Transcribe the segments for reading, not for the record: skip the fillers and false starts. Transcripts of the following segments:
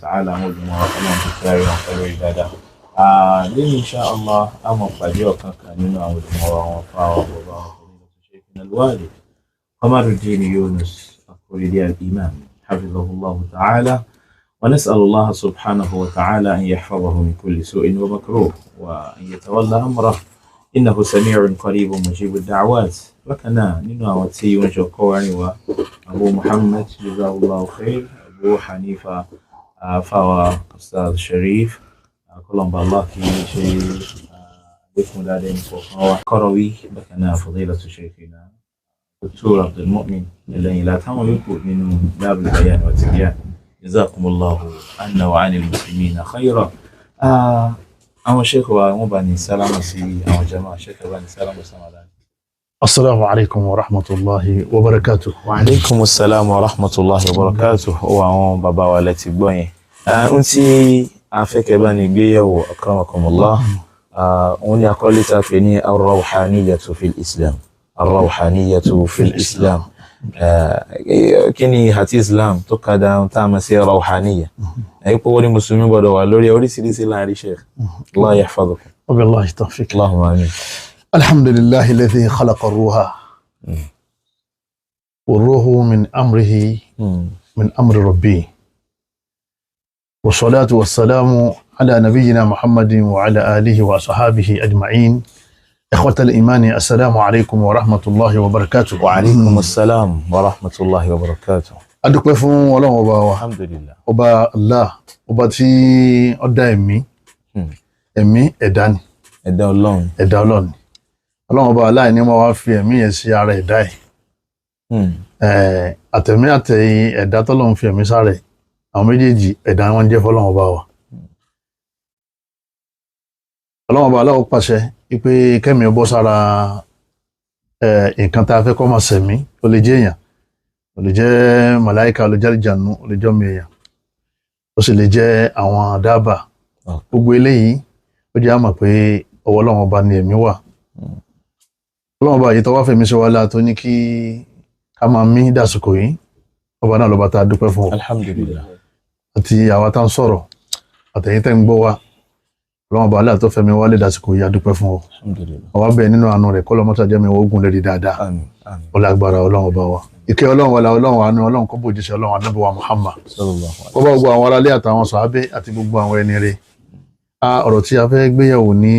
Ta'ala àwọn olùmọ̀ Ọlọ́run tó kẹ́rì wọn pẹ̀lú dáadáa. Lẹ́yìn insha Allah a mọ̀ pàdé ọ̀kan kan nínú àwọn olùmọ̀ wa, àwọn afá wa, bàbá wa, fadilatu Shaykhina al-Walid Qamaruddin Yunus Akorede al-Imam hafidhahullahu ta'ala. ونسأل الله سبحانه وتعالى أن يحفظه من كل سوء ومكروه وأن يتولى أمره إنه سميع قريب مجيب الدعوات. بكنا nínú àwọn tí wọ́n jọ kọ́ wa ní wa Abu Muhammad jazahullahu khair, Abu Hanifa, àfàwà Ustaz Sharif kọlọmbà Allah kì í ṣe àlékún dáadáa ní kọ̀ọ̀kan wa Karawi. Bákan náà fadilatu Shaykhina Dr. Abdul Mu'min ẹlẹ́yìn látàwọn yòókù nínú Darul Bayan wa Tibyan, jazakumullahu anna wa anil muslimina khayra. Àwọn sheikh wa, wọ́n bá ní sálámà sí àwọn jama. Sheikh bá ní sálámà sálámà. السلام عليكم ورحمة الله وبركاته. Wa alaikum assalam wa rahmatullahi wa barakatuh. Ó àwọn bàbá wa lẹ ti gbọ́ yẹn. Ohun tí a fẹ́ kẹ́ bá ní gbéyẹ̀wò, akramakumullah, òun ni àkọlé tá a pè ní ar-rawhaniyatu fil islam. Ar-rawhaniyatu fil islam. Kí ni àti islam tó kada ohun tá a mọ̀ sí rawhaniya? Ipò wo ni mùsùlùmí gbọ́dọ̀ wà lórí oríṣiríṣi láàrin, sheikh? Allah yahfazukum. وبالله التوفيق. Allahumma amin. الحمد لله الذي خلق الروح، والروح من أمره، من أمر ربي، والصلاة والسلام على نبينا محمد وعلى آله وصحابه أجمعين. إخوة الإيمان، السلام عليكم ورحمة الله وبركاته. Wa alaikum assalam wa rahmatullahi wa barakatuh. Adúpẹ́ fún Ọlọ́run ọba wa, Alhamdulillah. Ọba Allah, ọba tí ó dá ẹ̀mí. Ẹ̀mí ẹ̀dá ni. Ẹ̀dá Ọlọ́run. Ẹ̀dá Ọlọ́run ni. Ọlọ́run ọba Allah ní wọ́n wá fi ẹ̀mí yẹn sí ara ẹ̀dá ẹ̀. Àtẹ̀mí àtẹ̀yìn ẹ̀dá tọ́lọ́run fi ẹ̀mí sára ẹ̀, àwọn méjèèjì ẹ̀dá wọn jẹ́ fọlọ́run ọba wa. Ọlọ́run ọba Allah pàṣẹ wípé kẹ́mi ó bọ́ sára nǹkan tá a fẹ́ kó máa sẹ̀mí. Ó lè jẹ́ èèyàn, ó lè jẹ́ màláìka, ó lè jẹ́ àlùjànnú, ó lè jẹ́ ọmọ èèyàn, ó sì lè jẹ́ àwọn dábà. Gbogbo eléyìí ó jẹ́ àmọ̀ pé ọwọ́ Ọlọ́run ọba ni ẹ̀mí wà. Ọlọ́run ọba yìí tó wá fẹ̀mí sí wa láà, tó ní kí ká máa mí dàsìkò yìí, ọba náà lọ́ba tá a dúpẹ́ fún ọ. Alhamdulillah. Àti àwa tá ń sọ̀rọ̀, àtẹ̀yin tẹ́ ń gbọ́ wa, Ọlọ́run ọba aláà tó fẹ̀mí wálé dàsìkò yìí, a dúpẹ́ fún ọ. Alhamdulillah. Ọwọ́ bẹ́ẹ̀ nínú àánú rẹ̀ kọ́lọ́ mọ́tà jẹ́ mi ogun lórí dáadáa. Àmín, àmín. Ó lágbára Ọlọ́run ọba wa. Ìkẹ́ Ọlọ́run, wàlá Ọlọ́run, àánú Ọlọ́run kó bòjì sí Ọlọ́run Ànábì wa Muhammad, Sallallahu alaihi. kó bá gbogbo àwọn aráalé àtàwọn sàábé àti gbogbo àwọn ẹni rẹ̀. A ọ̀rọ̀ tí a fẹ́ gbéyẹ̀wò ní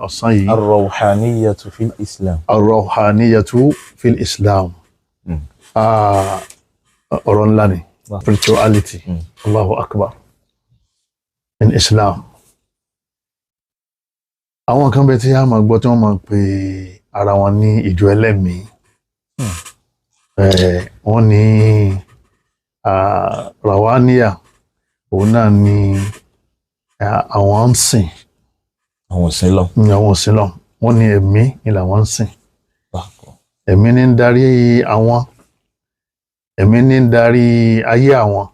ọ̀sán yìí, Ar-rawhaniyatu fil islam. Ar-rawhaniyatu fil islam. Ọ̀rọ̀ ńlá ni. Spirituality, Allahu akbar, in Islam. Àwọn kan bẹ tí a máa gbọ́ tí wọ́n máa pe ara wọn ní ìjọ ẹlẹ́mìí. Wọ́n ní rawaniya, òun náà ni àwọn ń sìn. Àwọn òsín lọ. Ní àwọn òsìn lọ, wọ́n ní ẹ̀mí ni làwọn ń sìn, ẹ̀mí ní ń darí àwọn, ẹ̀mí ní ń darí ayé àwọn,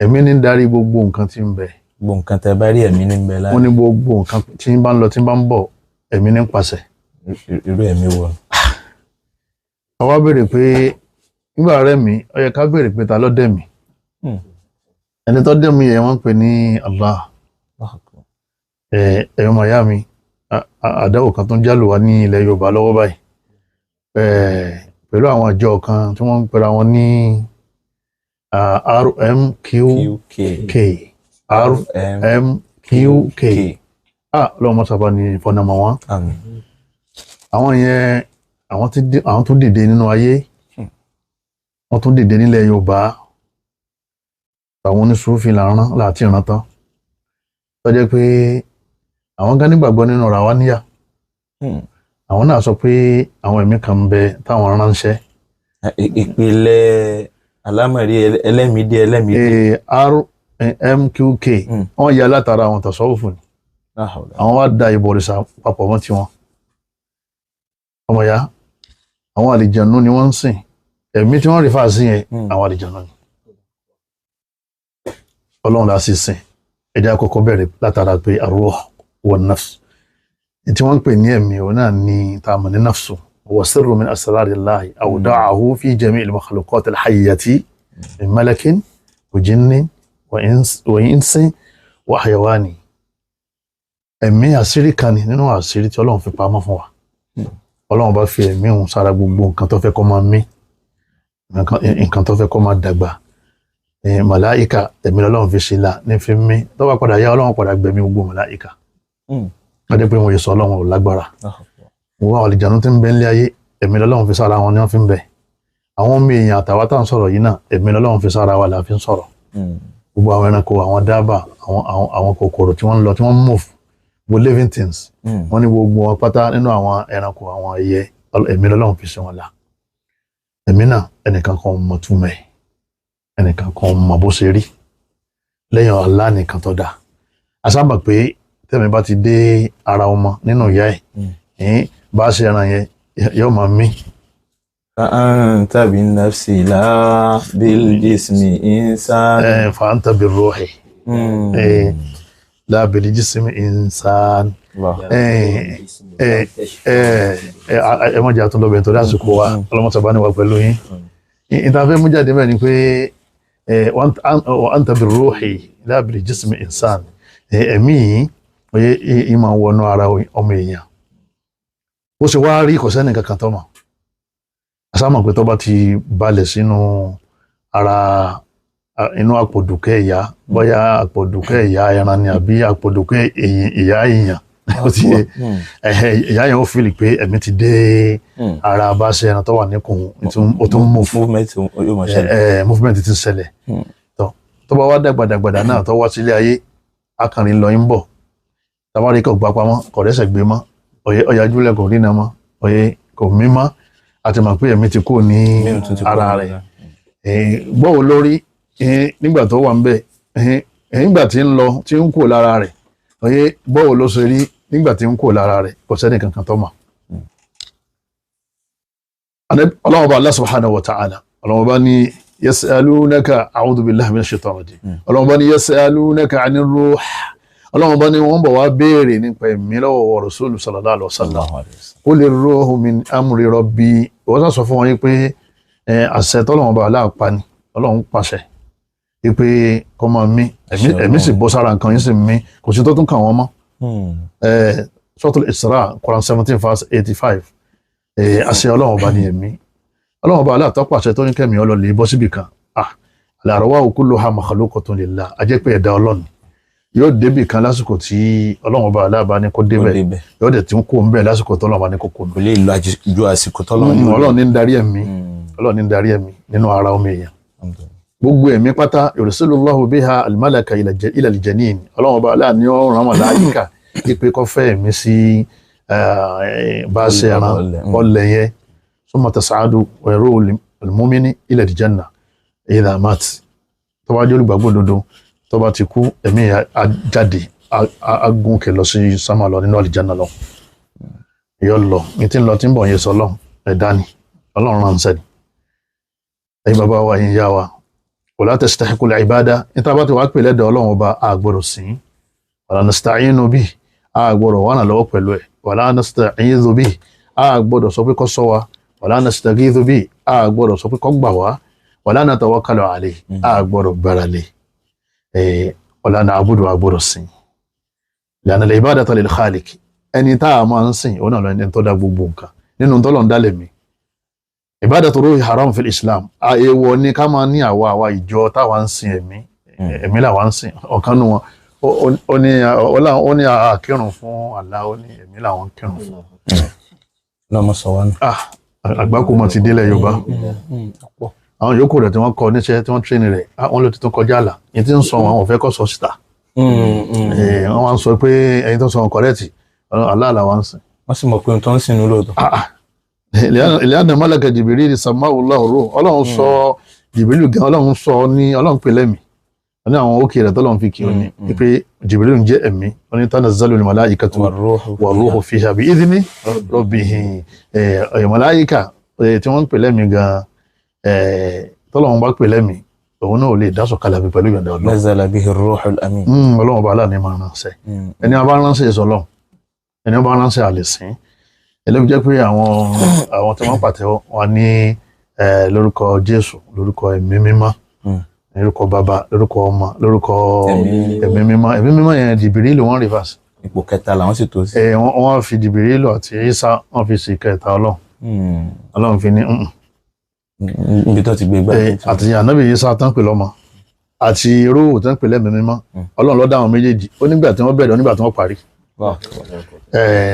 ẹ̀mí ní ń darí gbogbo nǹkan tí ń bẹ. Gbogbo nǹkan tẹ́ bá rí, ẹ̀mí ní ń bẹ lára. Wọ́n ní gbogbo nǹkan tí ń bá ń lọ, tí ń bá ń bọ̀, ẹ̀mí ní ń pàṣẹ. Irú ẹ̀mí wo? Àwa béèrè pé nígbà rẹ̀ mí, ó yẹ ká béèrè pé ta ló dẹ̀ mí? Ẹni tó dẹ̀ mí yẹn, wọ́n ń pè ní Allah. Ẹ̀yọ́ màyá mi, àdáwò kan tó ń jálù wá ní ilẹ̀ Yorùbá lọ́wọ́ báyìí, pẹ̀lú àwọn àjọ kan tí wọ́n ń pera wọn ní RMQK. QK. RMQK. Lọ́wọ́ mọ́sábà ní ìfọ̀nàmọ́ wọn. Àmín. Àwọn yẹn, àwọn tó dìde nínú ayé, wọ́n tún dìde nílẹ̀ Yorùbá. Àwọn oníṣòfin là ń rán láti ìran tán tó jẹ́ pé àwọn gan nígbàgbọ́ nínú ràwáníyà. Àwọn náà sọ pé àwọn ẹ̀mí kan ń bẹ táwọn ránṣẹ́. Ìpìlẹ̀ alámọ̀rí ẹlẹ́mìídé ẹlẹ́mìídé. RMQK, wọ́n ya látara àwọn tàṣọ́wùfù ni. La hawla. Àwọn wá da ìbọ̀rìṣà papọ̀ mọ́ tiwọn. Ọmọ ya, àwọn àlìjànú ni wọ́n ń sìn. Ẹ̀mí tí wọ́n rí fàá sí yẹn, àwọn àlìjànú ni. Ọlọ́run la sì sìn. Ẹ̀jẹ̀ àkọ́kọ́ bẹ̀rẹ̀ látara pé ar-ruh wa nafs tí wọ́n ń pè ní ẹ̀mí, òun náà ní tá a mọ̀ ní nafsu, wa sirru min asrarillahi awda'ahu fi jami'il makhluqat al-hayyati min malakin wa jinnin wa wa insin wa hayawani. Ẹ̀mí àṣírí kan ni nínú àṣírí tí Ọlọ́run fi pamọ́ fún wa. Ọlọ́run bá fi ẹ̀mí òun sára gbogbo nǹkan tó fẹ́ kó máa mí, nǹkan tó fẹ́ kó máa dàgbà. Màláìka ẹ̀mí Ọlọ́run fi ṣe là ní fi mí. Tó bá padà yá, Ọlọ́run padà gbẹ̀mí gbogbo màláìka. Wọ́n dé pé wọ́n yẹ sọ Ọlọ́run ò lágbára. Wọ́n àwọn àlìjànú tí ń bẹ nílé ayé, ẹ̀mí Ọlọ́run fi sára wọn ni wọ́n fi ń bẹ. Àwọn ọmọ èèyàn àtàwa tá à ń sọ̀rọ̀ yìí náà, ẹ̀mí Ọlọ́run fi sára wa là fi ń sọ̀rọ̀. Gbogbo àwọn ẹranko, àwọn dábà, àwọn kòkòrò tí wọ́n ń lọ, tí wọ́n ń move, gbogbo living things, wọ́n ní gbogbo wọn pátá nínú àwọn ẹranko, àwọn ẹyẹ, ẹ̀mí Ọlọ́run fi sí wọn la. Ẹ̀mí náà ẹnìkan kan mọ̀ túmọ̀ ẹ̀, ẹnìkan kan mọ̀ bó ṣe rí lẹ́yìn Allah nìkan tó dáa. A sábà pé tẹ́mi bá ti dé ara ọmọ nínú ìyá ẹ̀, bá ṣe ẹran yẹn yóò máa mí. Fa'anta bin nafsi la bil jismi insan. Fa'anta bir ruhi la bil jismi insan. Ẹ mọ̀ jẹ́ àtúndọ̀bẹ̀ nítorí àsìkò wa, ọlọ́mọ̀tàbá ni wà pẹ̀lú yín. Ìtafẹ́ mú jáde mẹ́rin ni pé wa anta bir ruhi la bil jismi insan. Ẹ̀mí yìí yìí máa wọnú ara ọmọ èèyàn. Bó ṣe wá rí, kò sẹ́ni kankan tó mọ̀. Àsámọ̀ pé tó bá ti balẹ̀ sínú ara, inú àpòdùkẹ́ ìyá, bóyá àpòdùkẹ́ ìyá ẹran ni àbí àpòdùkẹ́ ìyá èèyàn, ó ti yẹ ìyá yẹn, ó feel pé ẹ̀mí ti dé ara bá ṣe ẹran tó wà níkùn, ó tún move. Movement yóò máa ṣẹlẹ̀. Movement ti ń ṣẹlẹ̀. Tó bá wá dàgbàdàgbàdà náà, tó wá sílé ayé, akànrin lọ ń bọ̀, tabari kò gbapá mọ́, kò rẹ́sẹ̀ gbé mọ́, ọ̀yájúlẹ̀ kò rí iná mọ́, ọ̀yẹ́ kò mí mọ́, àti mọ̀ pé ẹ̀mí ti kú ní ara rẹ̀. Gbọ́wọ́ lórí nígbà tó wà ń bẹ̀, nígbà tí ń lọ, tí ń kú lára rẹ̀, ọ̀yẹ́ gbọ́wọ́ ló ṣe rí nígbà tí ń kú lára rẹ̀, kò sẹ́ni kankan tó mọ̀. Ọlọ́run bá Allah subhanahu wa ta'ala, Ọlọ́run bá ní yas'alunaka, a'udhu billahi minash shaitanir rajim, Ọlọ́run bá ní yas'alunaka 'anir ruh. Ọlọ́run bá ní wọ́n bọ̀ wá béèrè nípa ẹ̀mí lọ́wọ́ Rasulu sallallahu alaihi wasallam. Qul ruhu min amri rabbi. Wọ́n sá sọ fún wọn yìí pé àṣẹ tọ́lọ́run bá aláàpá ni Ọlọ́run pàṣẹ pé kọ́ máa mí, ẹ̀mí sì bọ́ sára nǹkan yín sì mí, kò sí tó tún kàn wọ́n mọ́. Suratul Isra, Quran 17 verse 85. Àṣẹ Ọlọ́run bá ní ẹ̀mí. Ọlọ́run bá aláàtọ́ pàṣẹ tó ní kẹ́mi ọlọ́lẹ̀ bọ́ síbì kan. Al-arwahu kulluha makhluqatun lillah, a jẹ́ pé ẹ̀dá Ọlọ́run yóò débì kan lásìkò tí Ọlọ́run bá aláàbá ní kó débẹ̀, yóò dẹ̀ tí ń kó ń bẹ̀ lásìkò tó Ọlọ́run bá ní kó kó. Kò lè lọ ju àsìkò tọ́lọ́run. Ọlọ́run ní ń darí ẹ̀mí, Ọlọ́run ní ń darí ẹ̀mí nínú ara ọmọ èèyàn. Gbogbo ẹ̀mí pátá, yursilullahu biha al-malaka ila al-janin. Ọlọ́run bá aláà ní ọ̀ràn màláíkà ipe kó fẹ́ ẹ̀mí sí bá a ṣe ẹran ọlẹ̀ yẹn. Summa tas'adu ruhul al-mu'mini ila al-janna idha mat. Tó bá jẹ́ olùgbàgbọ́ òdodo, tó bá ti kú, ẹ̀mí á jáde, á gúnkè lọ sí sámà lọ nínú àlìjáná lọ, yọ lọ ní tí ń lọ tí ń bọ̀ yẹn sọ lọ, ẹ̀dá ni Ọlọ́run ránṣẹ́ ni. Ẹ̀yin bàbá wa, yín yá wa, wala tastahiqul ibada, níta bá ti wàá pè lẹ́dọ̀ Ọlọ́run ọba, a gbọ́dọ̀ sìn, wala nasta'inu bihi, a gbọ́dọ̀ wà náà lọ́wọ́ pẹ̀lú ẹ̀, wala nasta'idhu bihi, a gbọ́dọ̀ sọ pé kó ṣọ́ wa, wala nastaghithu bihi, a gbọ́dọ̀ sọ pé kó gbà wá, wala natawakkalu alayhi, a gbọ́dọ̀ gbára lé, wala na'budu, a gbọ́dọ̀ sìn. Li'anna al-ibadata lil khaliq, ẹni tá a máa ń sìn òun náà lọ, ẹni tó dá gbogbo nǹkan nínú tọ́lọ̀ ń dálẹ̀ mi. Ibadatu ruhi haram fil Islam. Èèwọ̀ ni ká máa ní àwa ìjọ táwa ń sin ẹ̀mí, ẹ̀mí làwa ń sìn. Ọ̀kan nù wọn, ó ní àkírun fún Allah, ó ní ẹ̀mí làwọn ń kírun fún. Lọ́mọ sọ wá nù. Àgbákò mọ̀ ti délẹ̀ Yorùbá. Àwọn yòókù rẹ̀ tí wọ́n kọ níṣẹ́, tí wọ́n tírénì rẹ̀, wọ́n ló ti tún kọjá àlà yìí tí ń sọ wọn, àwọn ò fẹ́ kọ́ sọ síta. Wọ́n wá ń sọ pé ẹni tó sọ wọn correct, Allah làwọn ń sìn. Wọ́n sì mọ̀ pé ohun tó ń sìn ní lóòótọ́. Ìlànà mọ́lẹ̀kẹ̀ Jibril sàmáwò lọ́rọ̀, Ọlọ́run sọ Jibril gan, Ọlọ́run sọ ní Ọlọ́run pè lẹ́mí ní àwọn òkè rẹ̀ tọ́lọ́run fi kí o ní pé Jibril ń jẹ́ ẹ̀mí. Wọ́n ní tanazzalu al-malaikatu war-ruhu fiha bi idhni rabbihim. Màláíkà tí wọ́n ń pè lẹ́mí gan, tọ́lọ́run bá pè lẹ́mí, òun náà ò lè dásọ̀ kalẹ̀ àbí pẹ̀lú ìyọ̀ǹda Ọlọ́run. Nazala bihi ar-ruhul amin. Ọlọ́run ọba aláàánú máa ránṣẹ́. Ẹni wọn bá ránṣẹ́ ìsọlọ́run, ẹni wọn bá ránṣẹ́ àlè sìn. Ẹlẹ́bi jẹ́ pé àwọn tí wọ́n pàtẹ́wọ́ wọn ní lórúkọ Jésù, lórúkọ ẹ̀mí mímọ́. Lórúkọ bàbá, lórúkọ ọmọ, lórúkọ ẹ̀mí mímọ́. Ẹ̀mí mímọ́ yẹn Jìbìrìlù wọ́n reverse. Ipò kẹta làwọn sì tó sí. Ẹ wọ́n fi Jìbìrìlù àti Ìsá, wọ́n fi sí kẹta Ọlọ́run. Ọlọ́run fi ní Níbi tó ti gbé gbá. Àti ànábì Ìsá tán pè lọ́mọ àti róòwò tán pè lẹ́mìí mímọ́, Ọlọ́run ló dá àwọn méjèèjì. Ó nígbà tí wọ́n bẹ̀rẹ̀, ó nígbà tí wọ́n parí.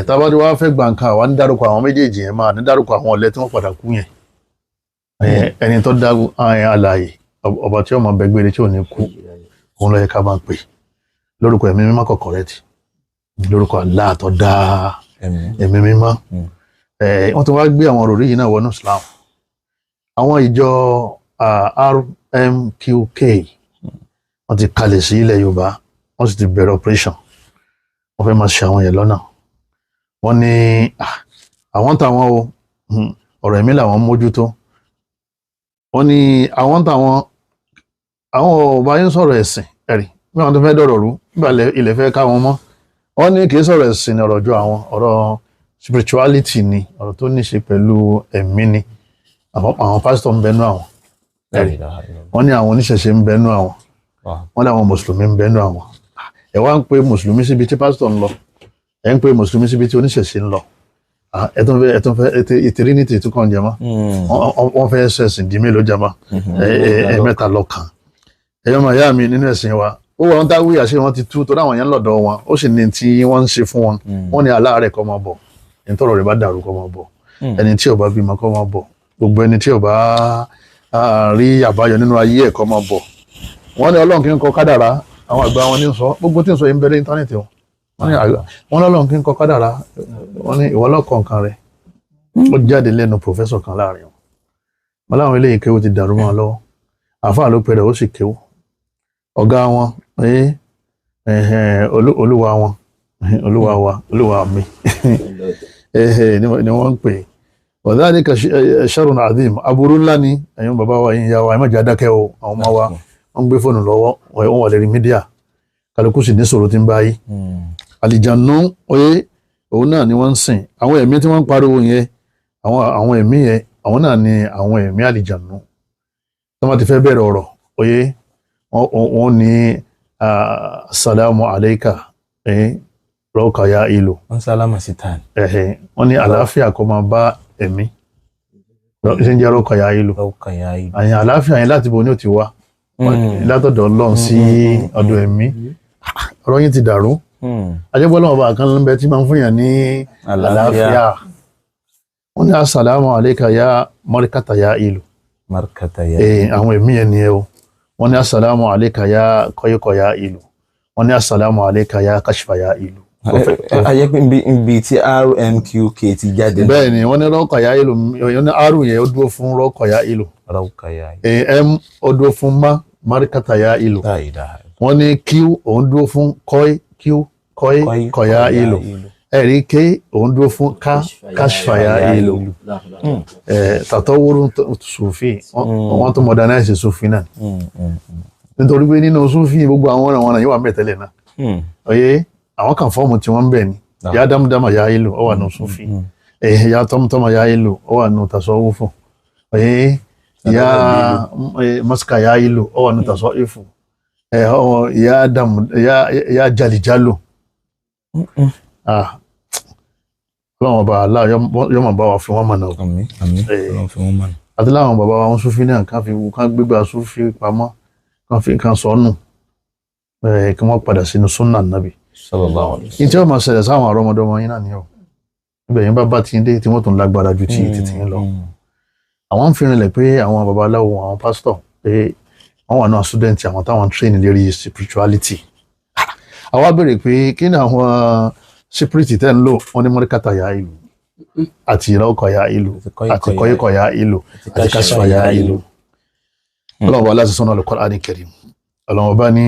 Tábàdí wàá fẹ́ gba nǹkan, àwa ní dárúkọ àwọn méjèèjì yẹn, máa ní dárúkọ àwọn ọ̀lẹ tí wọ́n padà kú yẹn. Ẹni tó dá alààyè, ọba tí ọmọ bẹ gbére tí ò ní kú, òun ló yẹ ká máa pè lórúkọ ẹ̀mí mímọ́ kọ̀kọ̀ rẹ ti lórúkọ Allah tó dá ẹ̀mí mímọ́. Wọ́n ti wá gbé àwọn òròrí yìí náà wọnú Islam. Àwọn ìjọ RMQK wọ́n ti kalẹ̀ sí ilẹ̀ Yorùbá, wọ́n sì ti bẹ̀rẹ̀ operation. Wọ́n fẹ́ máa ṣe àwọn yẹn lọ́nà. Wọ́n ní àwọn táwọn o, ọ̀rọ̀ ẹ̀mí làwọn mójútó. Wọ́n ní àwọn táwọn, àwọn ọba yín sọ̀rọ̀ ẹ̀sìn ẹ̀rí bí wọ́n tó fẹ́ dọ̀rọ̀ rú nígbà ilẹ̀ fẹ́ ká wọn mọ́. Wọ́n ní kì í sọ̀rọ̀ ẹ̀sìn ní ọ̀rọ̀ ju àwọn ọ̀rọ̀ spirituality ni, ọ̀rọ̀ tó ní ṣe pẹ̀lú ẹ̀mí ni. Àwọn pásítọ̀ ń bẹnu àwọn ẹ̀rí, wọ́n ní àwọn oníṣẹ̀ṣe ń bẹnu àwọn, wọ́n ní àwọn mùsùlùmí ń bẹnu àwọn. Ẹ wá ń pe mùsùlùmí síbi tí pásítọ̀ ń lọ, ẹ ń pe mùsùlùmí síbi tí oníṣẹ̀ṣe ń lọ. Ẹ tún fẹ́, ẹ tún fẹ́ trinity tún kàn jẹ mọ́. Wọ́n fẹ́ ṣẹ̀sìn di mélòó jẹ mọ́? Ẹ mẹ́ta lọ́kàn. Ẹ̀yọ́ máa yá mi nínú ẹ̀sìn wa, ó wọ́n tá wíyà ṣé wọ́n ti tú torí àwọn yẹn lọ́dọ̀ wọn, ó sì ní tí wọ́n ń ṣe fún wọn. Wọ́n ní aláàárẹ̀ kó máa bọ̀, ẹni tọ́rọ̀ rẹ̀ bá dàrú kó máa bọ̀, ẹni tí ò bá bímọ kó máa bọ̀, gbogbo ẹni tí ò bá rí àbáyọ nínú ayé ẹ̀ kó máa bọ̀. Wọ́n ní Ọlọ́run kì í kọ kádàrá, àwọn àgbà wọn ní sọ gbogbo tí ń sọ yìí ń bẹ̀rẹ̀ íńtánẹ́ẹ̀tì wọn. Wọ́n lọ́lọ́run kì í kọ kádàrá, wọ́n ní ìwọ lọ́kọ̀ nǹkan rẹ̀. Ó jáde lẹ́nu pòfẹ́sọ̀ kan láàrin wọn. Wọn láwọn eléyìí kéwú ti dàrú mọ́ wọn lọ́wọ́. Àáfàá ló pẹ̀rẹ̀, ó sì kéwú. Ọ̀gá wọn, olúwa wọn, olúwa wa, olúwa mi ni wọ́n ń pè. Wàdálíkà sharrun azim, aburú ńlá ni. Ẹ̀yin bàbá wa, ẹ̀yin ìyá wa, ẹ má jẹ́ adákẹ́ o. Àwọn ọmọ wa wọ́n ń gbé fóònù lọ́wọ́, wọ́n wà lérí mídíà, kálukú sì ní sọ̀rọ̀ tí ń báyìí. Àlìjànú oyé òun náà ni wọ́n ń sìn. Àwọn ẹ̀mí tí wọ́n ń pariwo yẹn, àwọn ẹ̀mí yẹn, àwọn náà ni àwọn ẹ̀mí àlìjànú. Tí wọ́n ti fẹ́ bẹ̀rẹ̀ ọ̀rọ̀ oyé, wọ́n ní assalamu alayka rọ́ọ̀kà ya ìlú. Wọ́n sálámà sí tàn. Wọ́n ní àlàáfíà kó máa bá ẹ̀mí. Ṣé ń jẹ́ rọ́ọ̀kà ya ìlú? Àyàn àlàáfíà yẹn láti bo ní ò ti wá látọ̀dọ̀ Ọlọ́run sí ọ̀dọ̀ ẹ̀mí. Ọ̀rọ̀ yín ti dàrú. Ajẹ́gbọ́n ọba kan ló ń bẹ tí máa ń fún yàn ní àlàáfíà. Wọ́n ní assalamu alayka ya mọ́ríkàtà ya ìlú. Àwọn ẹ̀mí yẹn ni ẹ o. Wọ́n ní assalamu alayka ya kọ́yíkọ́ ya ìlú. Wọ́n ní assalamu alayka ya kashfa ya ìlú. Ayé pé nbi tí RMQK ti jáde. Bẹ́ẹ̀ ni, wọ́n ní rọ́kọ̀ ya ìlú, wọ́n ní R yẹn ó dúró fún rọ́kọ̀ ya ìlú. M ó dúró fún má mọ́ríkàtà ya ìlú. Wọ́n ní Q òun dúró fún kọ́í, Q kọ́í kọ̀yà ìlú. Ẹ̀rí K òun dúró fún ká kashfa ya ìlú. Tàtọ́wúrú sùfì, wọ́n tún modernize sùfì náà. Nítorí pé nínú sùfì gbogbo àwọn ọ̀ràn wọn yóò wà mẹ́tẹ́lẹ̀ náà. Ọ̀yẹ́ àwọn kan fọ́ọ̀mù tí wọ́n ń bẹ̀ ni. Ya dámdámà ya ìlú ó wà nù sùfì. Ya tọ́mtọ́mà ya ìlú ó wà nù tasọ́wúfù. Ọ̀yẹ́ ya maska ya ìlú ó wà nù tasọ́wúfù. Ya dam ya jalijalo. Ọlọ́run ọba Allah yóò máa bá wa fi wọ́n mọ̀nà o. Àmín àmín, Ọlọ́run fi wọ́n mọ̀nà. Àti láwọn bàbá wa wọn súnfín náà kàn fi kàn gbégbá súnfín pamọ́, kàn fi kàn sọnù, kí wọ́n padà sínú súnà nàbì. Sallallahu alaihi wasallam. Ní tí wọ́n máa ṣẹlẹ̀ sáwọn àrọ́mọdọ́mọ yín náà ni o. Ibẹ̀ yín bá bá ti ń dé tí wọ́n tún lágbára ju ti títí yín lọ. Àwọn ń fi rinlẹ̀ pé àwọn babaláwo, àwọn pásítọ̀ pé wọ́n wà náà student àwọn táwọn train lérí spirituality. Àwa béèrè pé kí ni àwọn spirit tẹ́ ń lò? Wọ́n ní mọ́ríkàtà ya ìlú àti ìrọ́kọ̀ ya ìlú àti kọ́yíkọ̀ ya ìlú àti kásífà ya ìlú. Ọlọ́run bá láti sọ́nà al-Qur'an al-Karim. Ọlọ́run bá ní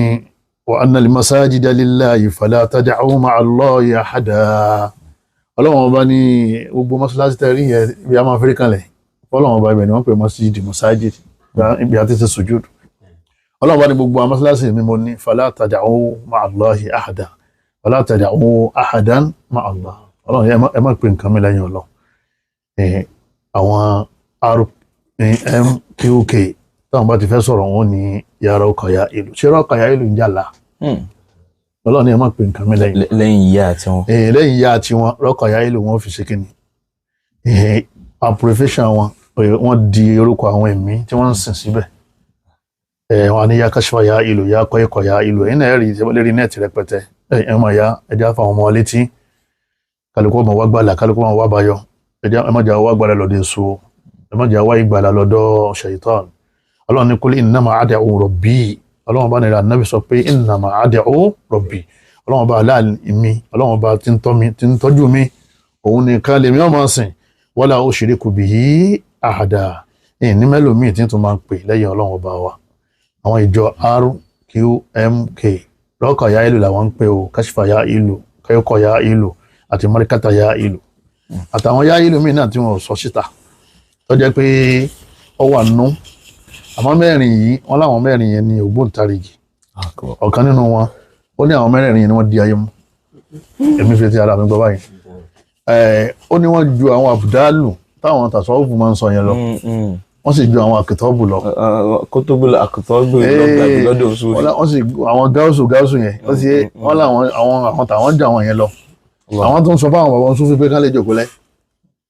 wa anna al-masajida lillahi fala tad'u ma'a Allahi ahada. Ọlọ́run bá ní gbogbo mọ́ṣáláṣí tẹ́ rí yẹn ibi a máa fẹ́rí kanlẹ̀. Ọlọ́run bá ibẹ̀ ni wọ́n pè mọ́síjìdì mọ́sájìdì ibi àti ṣe sùjúd. Ọlọ́run bá ní gbogbo mọ́ṣáláṣí mi mo ní fala tad'u ma'a Allahi ahada. Wala tad'u ahadan ma'a Allah. Ọlọ́run ẹ má pè nǹkan mi lẹ́yìn Ọlọ́run. Àwọn RMQK Táwọn bá ti fẹ́ sọ̀rọ̀, wọn ní yàrá ọkọ̀ ya ìlú. Ṣé ọkọ̀ ya ìlú ń jà là? Ọlọ́run ní ẹ má pè nǹkan mi lẹ́yìn. Lẹ́yìn ìyá àti wọn. Lẹ́yìn ìyá tiwọn, rọ́kọ̀ ya ìlú wọn fi ṣe kíni, abbreviation wọn, wọ́n di orúkọ àwọn ẹ̀mí tí wọ́n ń sìn síbẹ̀. Wọn ní ya kashfa ya ìlú, ya kọ́yẹ́kọ́ ya ìlú. Ẹ̀yin náà rí lérí net rẹpẹtẹ. Ẹ mọ̀ ya ẹja fáwọn ọmọ létí, kálukú ọmọ wa gbàlà, kálukú ọmọ wa bayọ. Ẹja ẹ má jà wá gbàlà lọ́dọ̀ èso, ẹ má jà wá ìgbàlà lọ́dọ̀ ṣaitan. Ọlọ́run ní kul innama ad'u rabbi. Ọlọ́run bá nira nábì sọ pé innama ad'u rabbi, Ọlọ́run bá aláàlú mi, Ọlọ́run bá tí ń tọ́ mi, tí ń tọ́jú mi, òun nìkan lèmi ọmọ sìn. Wala ushriku bihi ahada, ní mẹ́lòmíì tí ń tún máa ń pè lẹ́yìn Ọlọ́run ọba wa. Àwọn ìjọ RQMK, rọ́kà ya ìlú làwọn ń pè o, kashfa ya ìlú, kẹ́kọ̀ọ́ ya ìlú àti mọ́ríkàtà ya ìlú àtàwọn ya ìlú míì náà tí wọn ò sọ síta, tó jẹ́ pé ó wà nú. Àmọ́ mẹ́rin yìí, wọ́n láwọn mẹ́rin yẹn ní ògbóǹtarìgì. Ọ̀kan nínú wọn, ó ní àwọn mẹ́rẹ̀ẹ̀rin yẹn ni wọ́n di ayé mú. Èmi fi ti ara mi gbọ́ báyìí. Ó ní wọ́n ju àwọn àbùdálù táwọn tàṣọ́ọ̀fù máa ń sọ yẹn lọ, wọ́n sì ju àwọn àkìtọ́bù lọ. Kótóbù àkótóbù lọ́dọ̀ oṣù. Wọ́n sì àwọn gáúsù gáúsù yẹn, wọ́n sì wọ́n láwọn àwọn tàwọn ju àwọn yẹn lọ. Àwọn tó ń sọ fáwọn bàbá Sufi pé kán lè jòkó lẹ́,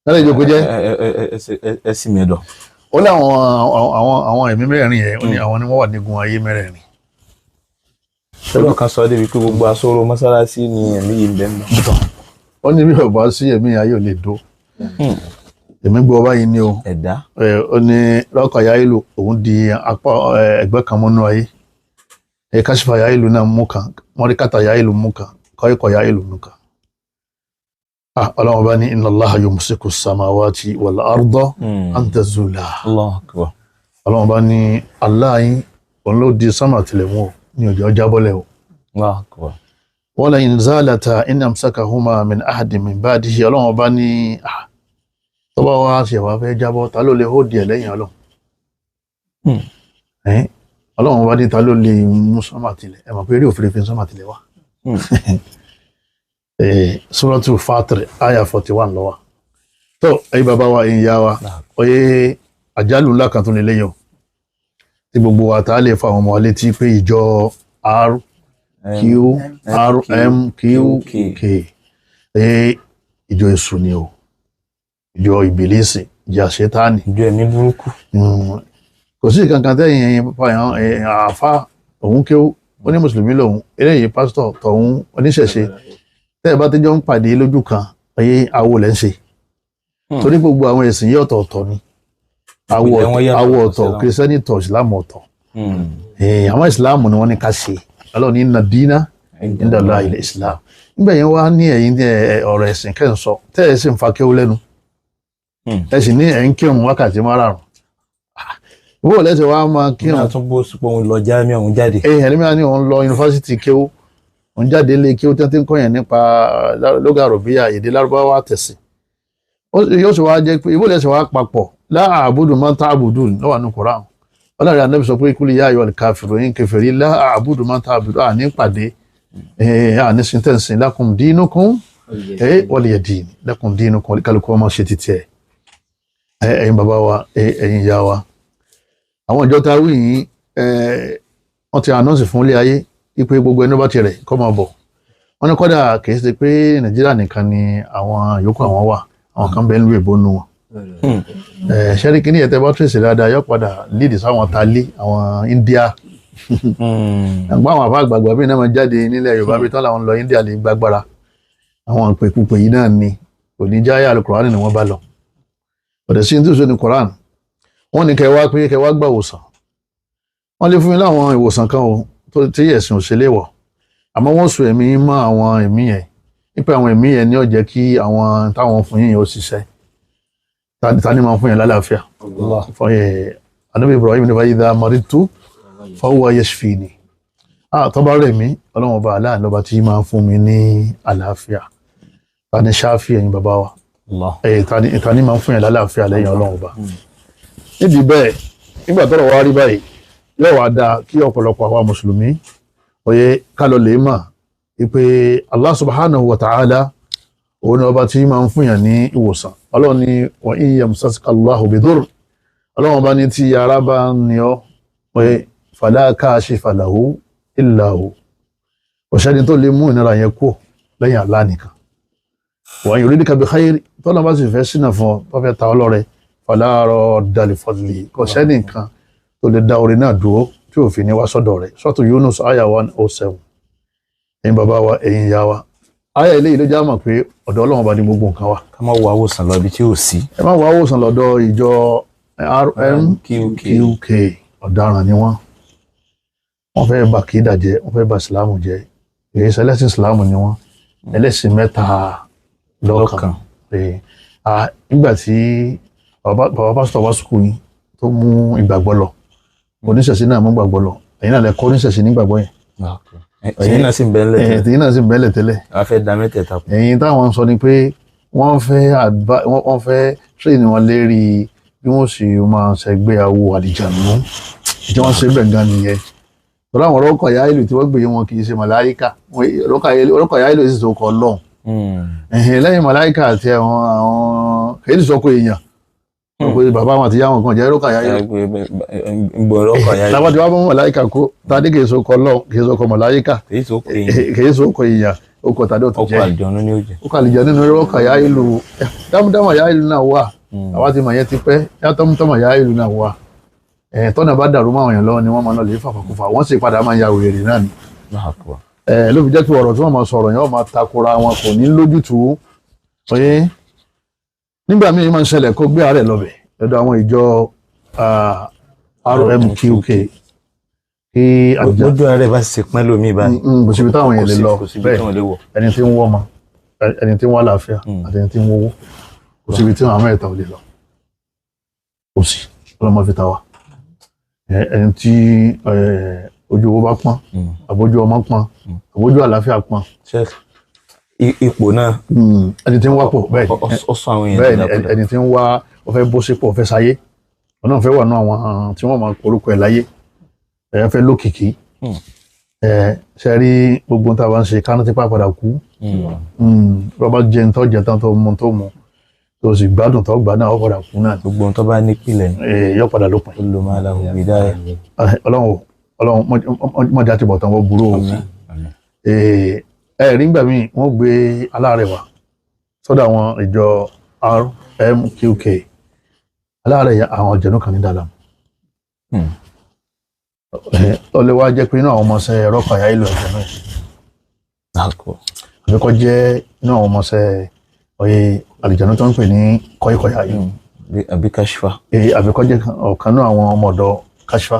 kán lè jòkó jẹ́. Ẹ sì mẹ́dọ̀. Ó ní àwọn àwọn ẹ̀mí mẹ́rẹ̀ẹ̀rin yẹn, ó ní àwọn ni wọ́n wà nígun ayé mẹ́rẹ̀ẹ̀rin. Sọ́dọ̀ kan sọ débi pé gbogbo asóró mọ́sálásí ni ẹ̀mí yìí ń bẹ ń bọ̀. Ó ní bí ọba sí ẹ̀mí ayé ò lè dó. Èmi gbọ́ báyìí ni o. Ẹ̀dá. Ó ní rọ́kọ̀ ya ìlú, òun di apá ẹgbẹ́ kan mọ́nú ayé. Kásífà ya ìlú náà mú kan, mọ́ríkàtà ya ìlú mú kan, kọ́íkọ̀ ya ìlú mú kan. Ọlọ́run bá ní inna Allaha yumsiku samawati wal arda an tazula. Allahu akbar. Ọlọ́run bá ní Allah yín òun ló di sánmà tilẹ̀ mú o, ní òjò jábọ́lẹ̀ o. Allahu akbar. Wala in zalata in amsakahuma min ahadin min ba'dihi. Ọlọ́run bá ní tó bá wá ṣe wá fẹ́ jábọ́, ta ló lè hó díẹ̀ lẹ́yìn Ọlọ́run? Ọlọ́run bá ní ta ló lè mú sánmà tilẹ̀? Ẹ mọ̀ pé eré òfurufú sánmà tilẹ̀ wá. Suratu Fatir aya 41 ló wà. Tó ẹ̀yin bàbá wa, ẹ̀yin ìyá wa, oyè àjálù ńlá kan tó lè léyìn o, tí gbogbo wa ta lè fa àwọn ọmọ wa létí pé ìjọ R Q R M Q K, ìjọ èṣù ni o, ìjọ ìbílísì, ìjọ àṣetáni, ìjọ ẹ̀mí burúkú. Kò sí kankan tẹ́yìn àáfà òun kéwú, ó ní mùsùlùmí lòun, eléyìí pásítọ̀ tọ̀hún oníṣẹ̀ṣe, tẹ́ ẹ bá tẹ́jọ́ ń pàdé lójú kan, ẹyẹ awo lẹ́ ń ṣe. Torí gbogbo àwọn ẹ̀sìn yìí ọ̀tọ̀ọ̀tọ̀ ni. Awo ọ̀tọ̀, kìrìsìtẹ́nì tọ̀, ìsìlámù ọ̀tọ̀. Àwọn ìsìlámù ni wọ́n ní ká ṣe. Ọlọ́run ní inna dina inda Allahi al-Islam. Nígbà yẹn wá ní ẹ̀yìn ọ̀rọ̀ ẹ̀sìn kẹ́ ń sọ, tẹ́ ẹ sì ń fa kéwú lẹ́nu, ẹ sì ní ẹ̀ ń kírun wákàtí márààrún. Bó lẹ́sẹ̀ wá máa kírun. Nígbà tó bó sùpọ̀ òun lọ jáde, òun jáde. Ẹlẹ́mìíràn ni òun lọ yunifásitì kéwú, òun jáde ilé kéwú tí wọ́n ti ń kọ́ yẹn nípa lóga àròbíyà, èdè lárúbáwá tẹ̀sìn. Yóò sì wá jẹ́ pé ìbò lẹ́sẹ̀ wá papọ̀ láàbùdù máa ń tá àbùdù lọ́wọ́ àánú Kùránì. Ọlọ́run Ànábì sọ pé kúlì yá ayọ̀ kàfìrò yín kèfèrí láàbùdù máa ń tá àbùdù, àní pàdé àní sintẹ́nsìn, lakum dinukum waliya din, lakum dinukum, kálukú ọmọ ṣe ti tiẹ̀. Ẹ̀yin bàbá wa, ẹ̀yin ìyá wa, àwọn ìjọ tá a wí yìí, wọ́n ti ànọ́ọ̀sì fún ilé ayé wípé gbogbo ẹni bá ti rẹ̀ kó máa bọ̀. Wọ́n ní kọ́dà kìí ṣe pé Nàìjíríà nìkan ni àwọn yòókù àwọn wà, àwọn kan bẹ́ẹ̀ ń lu èbó nu wọn. Ṣẹ́rí kí ní ẹ̀tẹ́ bá tẹ̀sí dáadáa, yóò padà líìdì sáwọn Tálí, àwọn India. Àgbà àwọn àfa àgbààgbà bíi náà máa jáde nílẹ̀ Yorùbá bíi tán làwọn lọ India lè gbàgbára. Àwọn ìpèkúpè yìí náà ni kò ní jáyà Al-Kùránì ni wọ́n bá lọ. Ọ̀dẹ̀ sí ní tí ò ní Kùránì. Wọ́n ní kẹwàá pé kẹwàá gbà wòsàn. Wọ́n lè fún mi láwọn ìwòsàn kan o tó tí ẹ̀sìn ò ṣe léwọ̀. Àmọ́ wọ́n sọ ẹ̀mí mọ́ àwọn ẹ̀mí yẹn, nípa àwọn ẹ̀mí yẹn ní ó jẹ́ kí àwọn táwọn fún yín ó ṣiṣẹ́. Ta ni máa fún yẹn lálàáfíà? Ànábì Ibrahim ní fa idha maritu fa huwa yashfini. Tó bá rẹ̀ mí, Ọlọ́run ọba aláàánú lọ́ba tí máa fún mi ní àlàáfíà. Ta ni ṣáfì ẹ̀yin bàbá wa? Ta ni máa fún yẹn lálàáfíà lẹ́yìn Ọlọ́run ọba? Níbi bẹ́ẹ̀, nígbà tọ́rọ̀ wá rí báyìí, yóò wá dáa kí ọ̀pọ̀lọpọ̀ àwa mùsùlùmí òye kálọ̀ lè mà wípé Allah subhanahu wa ta'ala òun ni ọba tí máa ń fúnyàn ní ìwòsàn. Ọlọ́run ní wa in yamsaska Allahu bidur, Ọlọ́run ọba ní tí ara bá ń ní ọ, Pé fala kashifa lahu illa hu, kò sẹ́ni tó lè mú ìnira yẹn kú lẹ́yìn Allah nìkan. Wa yuridika bi khair, tọ́lá bá sì fẹ́ sínà fún ọ tó fẹ́ ta ọ lọ́rẹ, fala radda li fadlihi, kò sẹ́ni kan tó lè dá orin náà dúró tí òfin ní wá sọ́dọ̀ rẹ̀. Suratu Yunus aya 107. Ẹ̀yin bàbá wa, ẹ̀yin ìyá wa, aya eléyìí ló já mọ̀ pé ọ̀dọ̀ Ọlọ́run bá ní gbogbo nǹkan wa. Ká má wo àwòsàn lọ ibi tí ò sí. Ẹ má wo àwòsàn lọ́dọ̀ ìjọ RMQK, ọ̀daràn ni wọ́n. Wọ́n fẹ́ bà kídà jẹ́, wọ́n fẹ́ bà ìsìlámù jẹ́. Èyí ṣe ẹlẹ́sìn ìsìlámù ni wọ́n, ẹlẹ́sìn mẹ́ta lọ́kàn. Nígbà tí bàbá pásítọ̀ wá sùkúù yín tó mú ìgbàgbọ́ lọ, oníṣẹ̀ṣe náà mú ìgbàgbọ́ lọ, ẹ̀yin náà lẹ kọ́ oníṣẹ̀ṣe nígbàgbọ́ yẹn. Ẹ̀yin náà sì ń bẹ́lẹ̀ tẹ́lẹ̀. Ẹ̀yin náà sì ń bẹ́lẹ̀ tẹ́lẹ̀. A fẹ́ da mẹ́tẹ̀ẹ̀ta pọ̀. Ẹ̀yin táwọn sọ ni pé wọ́n fẹ́ tírèèni wọn lérí bí wọ́n sì máa ṣẹgbẹ́ awo àlìjànú tí wọ́n ṣe bẹ̀ gan nìyẹn. Tọ́lá àwọn ọlọ́kọ̀ ya ìlú tí wọ́n gbé wọn kì í ṣe màláíkà, ọlọ́kọ̀ ya ìlú sì tó kọ lọ́hùn. Lẹ́yìn màláíkà àti àwọn kì í sọ pé èèyàn bàbá wọn àti ìyá wọn kan jẹ́ ọlọ́kọ̀ ya ìlú. Làwọn ti wá mú màláíkà kó tàbí kì í sọ kọ lọ́hùn, kì í sọ kọ màláíkà, kì í sọ kọ èèyàn, ó kọ tàbí ọ̀tún jẹ́ ọkọ̀ àlìjànú ni ó jẹ́. Ọkọ̀ àlìjànú ni ọlọ́kọ̀ ya ìlú dámúdámọ̀ ya ìlú náà wà. Àwa ti mọ̀ yẹn ti pẹ́, yàtọ̀mútọ̀mọ̀ ya ìlú náà wà. Tọ́nà bá dàrú máwọn èèyàn lọ́wọ́ ni wọ́n máa lọ lè fàfàkùfà, wọ́n sì padà máa ń ya wèrè náà ni. Ló fi jẹ́ pé ọ̀rọ̀ tí wọ́n máa sọ̀rọ̀ yẹn wọ́n máa takora wọn, kò ní lójútùú. Oye, nígbà míì máa ń ṣẹlẹ̀ kó gbé àárẹ̀ lọ́bẹ̀ lọ́dọ̀ àwọn ìjọ RMQK. Ojú ààrẹ bá ṣe pín lómi báyìí. Kò síbi táwọn èèyàn lè lọ bẹ́ẹ̀, ẹni tí ń wọ́ ọmọ, ẹni tí ń wá àlàáfíà àti ẹni tí ń wówó, kò síbi tí àwọn mẹ́ta ò lè lọ. Kò sí ọlọ́mọ fi ta wa. Ẹni tí ojú owó bá pọ́n, àbójú ọmọ pọ́n, àbójú àlàáfíà pọ́n. Ipò náà. Ẹni tí ń wá pò bẹ́ẹ̀ bẹ́ẹ̀, ẹni tí ń wá ó fẹ́ bó sípò, ó fẹ́ sáyé, ọ̀nà fẹ́ wà nù àwọn tí wọ́n máa porúkọ ẹ̀ láyé, ẹ̀ fẹ́ lókìkí. Ṣe rí gbogbo tá a bá ń ṣe kánú tí pàpàdà kú. Bàbá jẹ ń tọ́ jẹ tán, tó mu tó mu, tó sì gbádùn tó gbà náà, ó padà kú náà. Gbogbo tó bá nípìnlẹ̀ yóò padà lópin. Ó lò máa la òbí dáyà. Ọlọ́run Ọlọ́run mọ̀já ti bọ̀ tán wọ́n burú o. Ẹ rí nígbà míì wọ́n gbé aláàárẹ̀ wá sọ́dọ̀ àwọn ìjọ RMQK. Aláàárẹ̀ àwọn ọ̀jẹ̀nú kan ní dàlámù. Ó lè wá jẹ́ pé inú àwọn ọmọọṣẹ́ ẹ̀rọ kàyà ìlú ẹ̀jẹ̀ náà. Àbí kó jẹ́ inú àwọn ọmọọṣẹ́ oye àlìjànú tó ń pè ní kọ́íkọ́yà yìí. Àbí kashfa. Àbí kó jẹ́ ọ̀kan náà àwọn ọmọ ọ̀dọ̀ kashfa.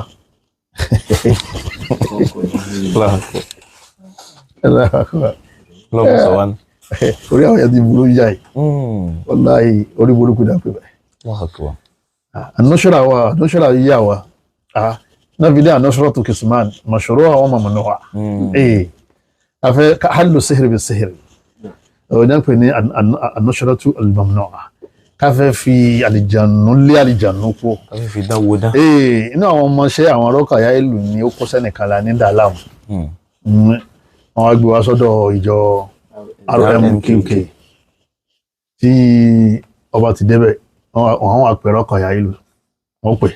Lọ́mọ sọ wá ní. Orí àwọn yẹn ti burú jáì. Wàláhì orí burúkú dà pé báyìí. Ànúṣọ́ra wa, ànúṣọ́ra yíyá wa. Náà ànúṣọ́ra tó kìsùmán, màṣọ́rọ́ àwọn mọ̀mọ́nà wa. Afẹ́ hálù sihiri bí sihiri. Ọ̀nà pè ní an-nushratu al-mamnu'a, ká fẹ́ fi àlìjànú lé àlìjànú kú. Ká fẹ́ fi dán wo dán. Inú àwọn ọmọọṣẹ́ àwọn ọlọ́kà ya ìlú ni ó kó sẹ́nìkan la ní dàlámù. Wọ́n wá gbé wá sọ́dọ̀ ìjọ RMQK. Tí ọba ti débẹ̀, wọ́n wá pè ọlọ́kà ya ìlú. Wọ́n pè.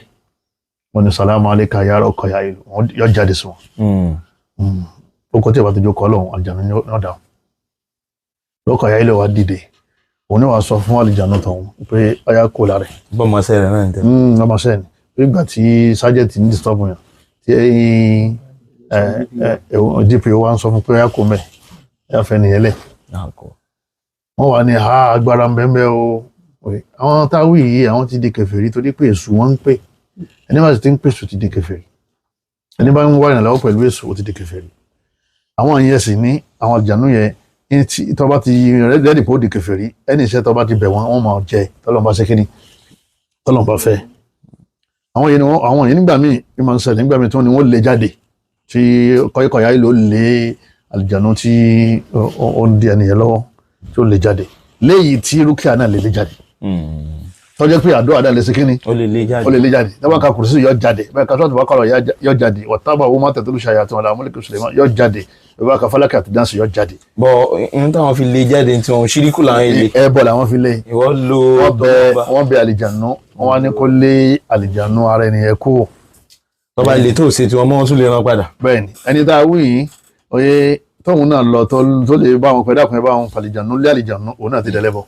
Wọ́n ní sàlámù alayka ya ọlọ́kà ya ìlú. Wọ́n yọ jáde sí wọn. Ó kọ́ tí ìbá tó jókòó ọlọ́run, àlìjànú ní ọ̀dà. Lọ́kọ̀ ya ilé wa dìde, òun ni wàá sọ fún àlìjànú tọ̀hún pé ọyá kò lára ẹ̀. Bọ́mọṣẹ́ rẹ̀ náà ń tẹ́. Ọmọṣẹ́ ni nígbà tí sájẹ́ǹtì ní disturb yàn tí DPO wa ń sọ fún pé ọyá kò mẹ́ ẹ̀yà fẹ́ nìyẹn lẹ̀. Wọ́n wà ní ha agbára ń bẹ́ẹ̀ o. Àwọn táwí yìí àwọn ti di kèfèrí torí pé èṣù wọn ń pè, ẹni bá ti ń pèsè ti di kèfèrí, ẹni bá ń wá ìrànlọ́wọ́ pẹ̀lú èṣù ó ti di kèfèrí. Àwọn yẹn sì ní àwọn àlìjànú yẹn tó bá ti rẹ́dì kó di kèfèrí, ẹni iṣẹ́ tó bá ti bẹ̀ wọ́n, wọ́n máa jẹ tọ́lọ́n bá ṣe kíni, tọ́lọ́n bá fẹ́. Àwọn yẹn àwọn yẹn nígbà míì ní máa ń ṣẹlẹ̀ nígbà míì tí wọ́n ní wọ́n lé jáde, tí kọ́yíkọ́yà yìí ló lé àlìjànú tí ó ń di ẹni yẹn lọ́wọ́ tí ó lé jáde, léyìí tí rúkìá náà lè lé jáde. Tó jẹ́ pé àdó àdá lè ṣe kíni, ó lè lé jáde, ó lè lé jáde. Tó bá ka kùrùsì yọ jáde, bá ka sọ́ọ̀tù bá kọ̀rọ̀ yọ jáde, wàtábà owó máa tẹ̀tẹ̀lú ṣàyà àti wàlá amúlẹ̀kù Suleiman yọ jáde, bá ka fálákì àti dáǹsì yọ jáde. Bọ n táwọn fi lé jáde tí wọn ṣíríkù làwọn ilé. Ẹ bọ làwọn fi lé. Ìwọ lo wọ́n bẹ àlìjànú, wọ́n wá ní kó lé àlìjànú ara ẹni yẹn kú. Tọ́ba ilé tó ṣe tí wọ́n mọ́ wọn tún lè rán padà. Bẹ́ẹ̀ ni ẹni tá a wí yìí oye tóun náà lọ tó lè bá wọn pẹ̀lú àkùnrin bá wọn fàlìjànú lé àlìjànú, òun náà ti dẹ̀lẹ́bọ̀,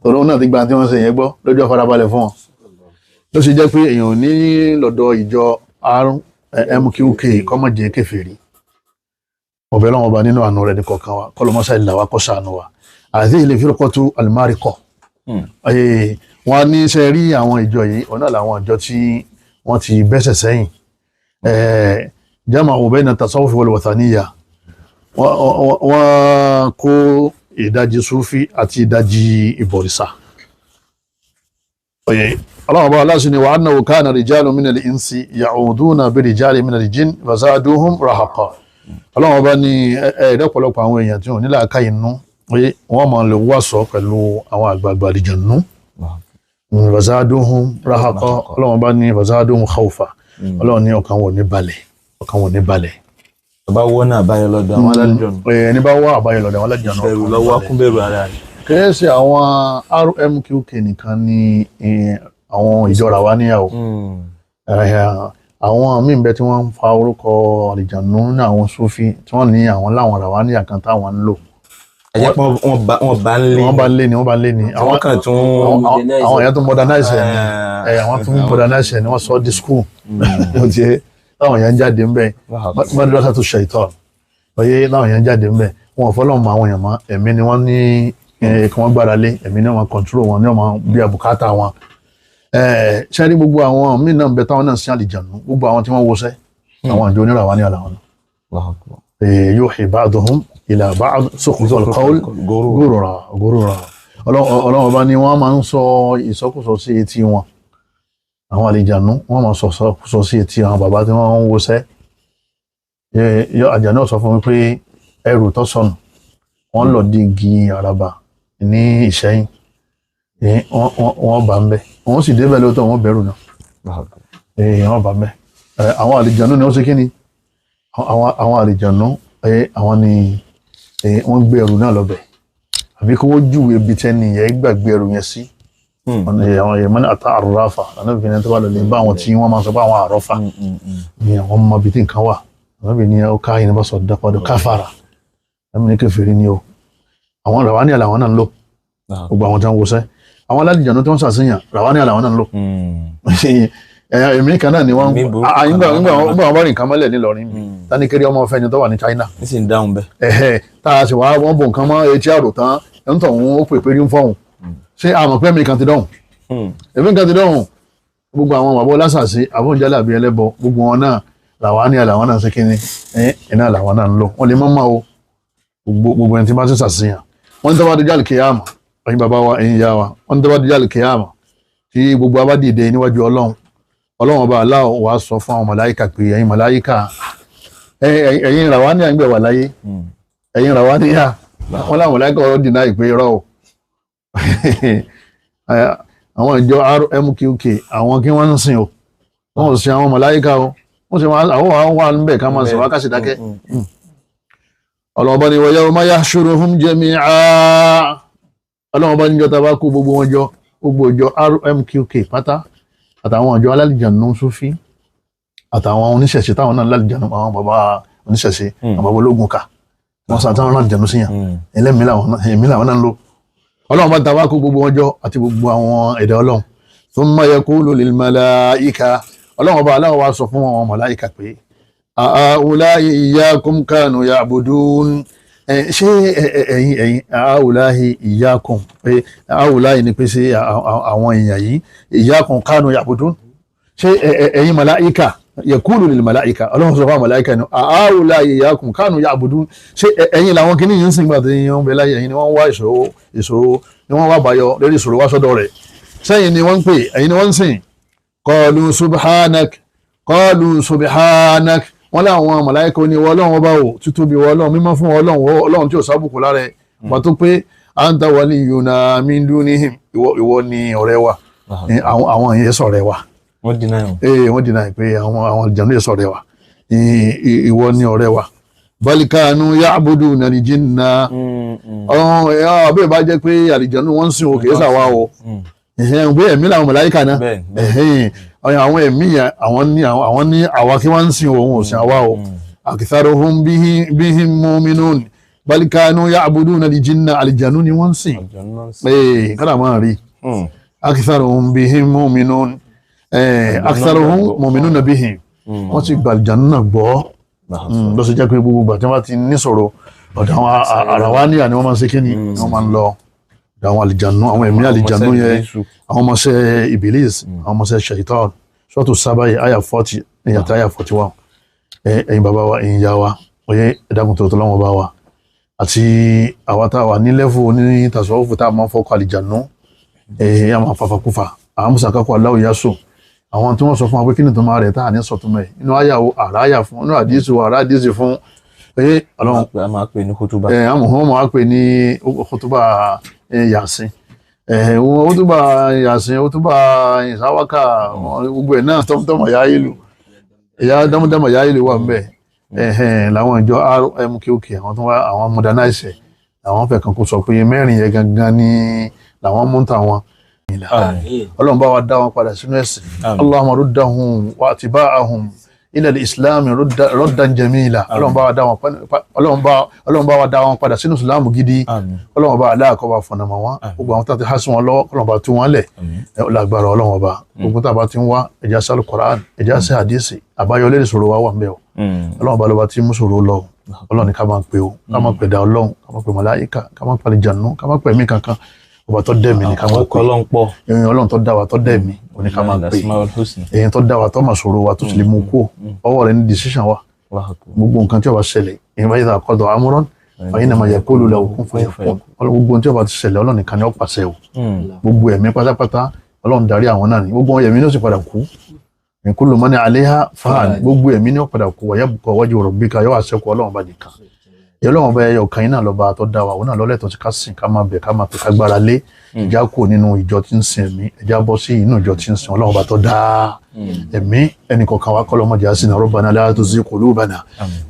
torí òun náà ti gba tí wọ́n ṣe yẹn gbọ́ lójú ọ̀farabalẹ̀ fún wọn. Ló ṣe jẹ́ pé èèyàn ò ní lọ́dọ̀ ìjọ RMQK kọ́mọ̀jẹ́ kèfèrí. Ọ̀bẹ lọ́wọ́ ọba nínú àánú rẹ̀ ní kọ̀ọ̀kan wa, kọ́lọ́mọ́sá ìlà wa kó ṣàánú wa. Àti ilé fírọ́kọ́tù alimárikọ̀ wọ́n ní ṣe rí àwọn ìjọ yìí, òun náà làwọn ìjọ tí wọ́n ti bẹ́sẹ̀ sẹ́yìn. Jama'u bayna tasawuf wal wathaniya, wọ́n kó ìdajì sufi àti ìdajì ìbọ̀rìṣà. Ọlọ́run bá aláṣẹ ni wa annahu kana rijalun minal insi ya'uduna bi rijalin minal jinn fazaduhum rahaqa. Ọlọ́run bá ní ẹ̀ẹ́dẹ́pọ̀lọpọ̀ àwọn èèyàn tí wọ́n ní làákàyè nú, wọ́n máa lè wàsọ pẹ̀lú àwọn àgbààgbà àlìjànú. Fazaduhum rahaqa, ọlọ́run bá ní fazaduhum khawfa, ọlọ́run ní ọkàn wọn ò ní balẹ̀, ọkàn wọn ò ní balẹ̀. Bàbá wọ́n náà àbáyọ lọ́dọ̀ àwọn alálejò. Ẹni bá wá àbáyọ lọ́dọ̀ àwọn alálejò. Bẹ̀rù lọ́wọ́ akúnbẹ̀rù ara rẹ̀. Kìí ṣe àwọn RMQK nìkan ni àwọn ìjọ Ràwáníyà o. Àwọn míì ń bẹ tí wọ́n ń fa orúkọ àlìjànú ní àwọn Súfí tí wọ́n ní àwọn láwọn Ràwáníyà kan táwọn ń lò. Ẹ jẹ́ pé wọ́n bá ń lé. Wọ́n bá ń lé ni, wọ́n bá ń lé ni. Àwọn kan tún. Àwọn èèyàn tó modernize ẹ̀ ni, àwọn tó modernize ẹ̀ ni wọ́n sọ di school. Ó ti táwọn èèyàn jáde ń bẹ madrasatu shaitan ọyẹ táwọn èèyàn jáde ń bẹ, wọn ò fọlọ́mọ àwọn èèyàn mọ́, ẹ̀mí ni wọ́n ní kí wọ́n gbára lé, ẹ̀mí ni wọ́n control wọn, ní wọ́n bí àbùkátà wọn. Ṣe rí gbogbo àwọn míì náà ń bẹ táwọn náà sin àlìjànú, gbogbo àwọn tí wọ́n wọṣẹ́ àwọn àjọ oníràwá ní àlàwọn náà. Yuhi ba'duhum ila ba'd sukhzul qawl gurura gurura. Ọlọ́run ọba ni wọ́n máa ń sọ ìsọkúsọ sí etí wọn, àwọn àlìjànú wọ́n máa sọ ìsọkúsọ sí etí àwọn bàbá tí wọ́n ń wọṣẹ́. Àjànú sọ fún mi pé ẹrù tó sọnù wọ́n lọ di igi àràbà ní Ìṣẹ́yìn, wọ́n bá ń bẹ, wọ́n sì débẹ̀ lóòótọ́, wọ́n bẹ̀rù náà, wọ́n bá ń bẹ. Àwọn àlìjànú ni wọ́n ṣe kí ni àwọn àlìjànú, àwọn ni wọ́n gbé ẹrù náà lọ́bẹ̀, àbí kí wọ́n júwe ibi tẹ́ni yẹn gbàgbé ẹrù yẹn sí. Àwọn èèyàn mọ́ni àtà àrọ́fà ànábìnrin tó bá lọ lè bá àwọn tí wọ́n máa sọ pé àwọn àrọ́fà ni àwọn ọmọ ibi tí nǹkan wà. Ànábìnrin ó ká yìí ní bá sọ dápadà káfàrà, ànábìnrin kèfèrí ni o. Àwọn Ràwáníyà làwọn náà ń lò, gbogbo àwọn tí wọ́n wọṣẹ́, àwọn alálìjànú tí wọ́n ṣàṣeyàn Ràwáníyà làwọn náà ń lò. Èmi kan náà ni wọ́n nígbà wọn bá rìn nǹkan mọ́lẹ̀ nílọrin bí tánikẹ́rì ọmọ ọ̀fẹ́ ni tó wà ní China. Ní sì ń dáhùn bẹ́ẹ̀. Ẹ̀hẹ̀ tá a sì wá wọ́n bò nǹkan mọ́ etí àrò tán, ń tọ̀ wọ́n ó pè pé rí ń fọ̀hún. Ṣé àmọ̀ pé èmi kan ti dọ̀hùn? Èmi kan ti dọ̀hùn. Gbogbo àwọn bàbá ọlásàsí àbóúnjálà àbí ẹlẹ́bọ gbogbo wọn náà Ràwáníyà làwọn náà ṣe kíni iná làwọn náà ń lò. Wọ́n lè mọ́ mọ́ o gbogbo ẹni tí bá ti ṣàṣeyàn. Wọ́n ní tó bá dé jáde kíyàmà, ẹ̀yin bàbá wa, ẹ̀yin ìyá wa, wọ́n ní tó bá dé jáde kíyàmà tí gbogbo wa bá dìde níwájú Ọlọ́run, Ọlọ́run ọba aláwọ̀ wa sọ fún àwọn màláíkà pé ẹ̀yin màláíkà, ẹ̀yin Ràwáníyà ń gbẹ̀ wà láyé, ẹ̀yin Ràwáníyà, wọ́n láwọn màláíkà ọ̀rọ̀ dìnnà ìpè irọ́ o. Àwọn ìjọ RMQK àwọn kí wọ́n ń sìn o, wọ́n ò sin àwọn màláíkà o, wọ́n sì àwọn àwọn wà níbẹ̀ ká máa sìn wá ká sì dákẹ́. Ọlọ́run ọba ni wa yawma yahshuruhum jami'a, Ọlọ́run ọba níjọ́ tá a bá kó gbogbo wọn jọ, gbogbo ìjọ RMQK pátá àtàwọn àjọ alálìjànú Súfí àtàwọn oníṣẹ̀ṣe táwọn náà lálìjànú, àwọn bàbá oníṣẹ̀ṣe, àwọn bàbá ológun ká wọn sọ àtàwọn lálìjànú síyàn, ẹlẹ́mìí làwọn náà ń lò. Ọlọ́run bá tàbá kó gbogbo wọn jọ àti gbogbo àwọn ẹ̀dá Ọlọ́run. Thumma yaqulu lil malaika, Ọlọ́run bá aláwọ̀ wá sọ fún àwọn màláìka pé àáwùláyì iyyakum kanu ya'budun. Ṣé ẹ̀yin ẹ̀yin àáwùláyì iyyakum, àáwùláyì ni pé ṣé àwọn èèyàn yìí iyyakum kanu ya'budun, ṣé ẹ̀yin màláìka, yaqulu lil màláìka, Ọlọ́run sọ fún àwọn màláìka ni àáwùláyì iyyakum kanu ya'budun, ṣé ẹ̀yin làwọn kìíní yìí ń sìn gbà tí wọ́n bẹ láyé, ẹ̀yin ni wọ́n wá ìṣòro ìṣòro ni wọ́n wá báyọ lórí ìṣòro wá sọ́dọ̀ rẹ̀, sẹ́yìn ni wọ́n ń pè, ẹ̀yin ni wọ́n ń sìn. Qalu subhanak, qalu subhanak, wọ́n láwọn màláíkà ní wọ́n Ọlọ́run ọba ò títóbi wọ́n Ọlọ́run mímọ́ fún Ọlọ́run, Ọlọ́run tí ò sábùkù lára ẹ̀ wà tó pé anta waliyuna min dunihim, ìwọ ni ọ̀rẹ́ wa, àwọn yẹn sọ̀rẹ́ wa. Wọ́n deny wọn. Ee, wọ́n deny pé àwọn àlùjànnú yẹn sọ̀rẹ́ wa, ìwọ ni ọ̀rẹ́ wa. Bal kanu ya'buduna al-jinna, ọ̀hún àbẹ́ ìbá jẹ́ pé àlùjànnú wọ́n ń sìn òkè sàwa o, Ẹ̀hẹ́n, pé ẹ̀mí làwọn màláíkà náà. Bẹ́ẹ̀ bẹ́ẹ̀. Ẹ̀hẹ́n, àwọn ẹ̀mí yẹn, àwọn ní àwa kí wọ́n ń sin òun ò sin àwa o. Aktharuhum bihim mu'minun bal kanu ya'buduna al-jinna, àlìjànú ni wọ́n ń sìn. Àlùjànnú náà ń sìn. Ee, kọ́dà máa rí aktharuhum bihim mu'minun, aktharuhum mu'minuna bihim, wọ́n ti gba àlìjànú náà gbọ́. Ló ṣe jẹ́ pé gbogbo ìgbà tí wọ́n bá ti ní sọ̀rọ̀, ọ̀dọ̀ àwọn àràwáníyà ni wọ́n máa ń ṣe kíni, wọ́n máa ń lọ ọ̀dọ̀ àwọn àlìjànú, àwọn ẹ̀mí àlìjànú yẹn, àwọn ọmọọṣẹ́ Ibilis, àwọn ọmọọṣẹ́ Shaitan. Ṣọ́ọ̀tù sábàyè àyà 40 ìyàtọ̀ àyà 41. Ẹ̀yin bàbá wa, ẹ̀yin ìyá wa, oyè ẹ̀dàkùn tó lọ́wọ́ bá wa àti àwa tá a wà ní lẹ́fù ní tàṣọ́fù tá a máa ń fọ́kọ̀ àlìjànú, ẹ̀yìn àwọn afáfakúfà, àwọn musakakọ aláwọ̀ yasọ, àwọn tí wọ́n sọ fún wa pé kí ni tó máa rẹ̀ tá à ní sọ̀tún mẹ́ inú àyà wo àrà àyà fún inú àdísì wo àrà àdísì fún oyè ọlọ́run. A máa pè ní kútúbà. Ẹ àmọ́ wọn máa pè ní kútúbà yàsín, kútúbà yàsín, kútúbà ìsáwákà, gbogbo ẹ̀ náà tọ́mọtọ́mọ yá ìlú ìyá dámọ́dámọ́ yá ìlú wà ń bẹ̀. Làwọn ìjọ RMKK, àwọn tó wá àwọn modernize ẹ̀, àwọn fẹ́ kan kó sọ pé mẹ́rin yẹn gangan ni làwọn mú tàwọn. Ọlọ́run bá wa dá wọn padà sínú ẹ̀sìn. Allahumma ruddahum wa atba'ahum ila al-islam raddan jamila. Ọlọ́run bá wa dá wọn ọlọ́run bá wa dá wọn padà sínú islam gidi. Ọlọ́run bá aláàkọ́ bá fọ̀nà mọ́ wọn. Gbogbo àwọn tó ti há sí wọn lọ́wọ́, ọlọ́run bá tú wọn lẹ̀. Lágbára ọlọ́run ọba, gbogbo tá a bá ti ń wá, ẹ̀já sí alukoran, ẹ̀já sí hadisi, àbáyọ lè sọ̀rọ̀ wa wà ń bẹ̀ o. Ọlọ́run ọba lọ́ba tí mú sọ̀rọ̀ lọ. Ọlọ́run ní ká máa pè o, ká máa pè dá ọlọ́run, ká máa pè màláíkà, ká máa pè àlìjànú, ká máa pè mí kankan. Ọba tó dẹ̀ mí ní ká máa pè. Ọlọ́run pọ̀. Ẹ̀yin ọlọ́run tó dá wa, tó dẹ̀ mí, ó ní ká máa pè. Èyí tó dá wa, tó máa sọ̀rọ̀ wa, tó sì lè mú kú ọwọ́ rẹ̀ ní decision wa. Gbogbo nǹkan tí ó bá ṣẹlẹ̀, èyí bá yẹ ká kọ́dọ̀ amúrán fàyín náà máa yẹ kó lulẹ̀ òkun fàyẹ̀ kún. Gbogbo ohun tí ó bá ti ṣẹlẹ̀, ọlọ́run nìkan ni ó pàṣẹ o. Gbogbo ẹ̀mí pátápátá, ọlọ́run darí àwọn náà ni. Gbogbo ẹ̀mí ní ó sì padà kú. Kullu man alayha fan, gbogbo ẹ̀mí ní ó padà kú. Wa yabqa wajhu rabbika, yóò àṣẹkù ọlọ́run bá nìkan. Ọlọ́run bá ẹyọ kan iná lọ́ba tó dá wa, òun náà lọ́lẹ́tọ̀ tí ká sìn, ká máa bẹ̀, ká máa pè, ká gbára lé. Ẹja kù nínú ìjọ tí ń sin ẹ̀mí, ẹja bọ́ sí inú ìjọ tí ń sin ọlọ́run bá tó dá ẹ̀mí. Ẹnì kọ̀ọ̀kan wa kọ́lọ́ mọ̀jẹ̀ àsìnà. Rabbana la tuzigh qulubana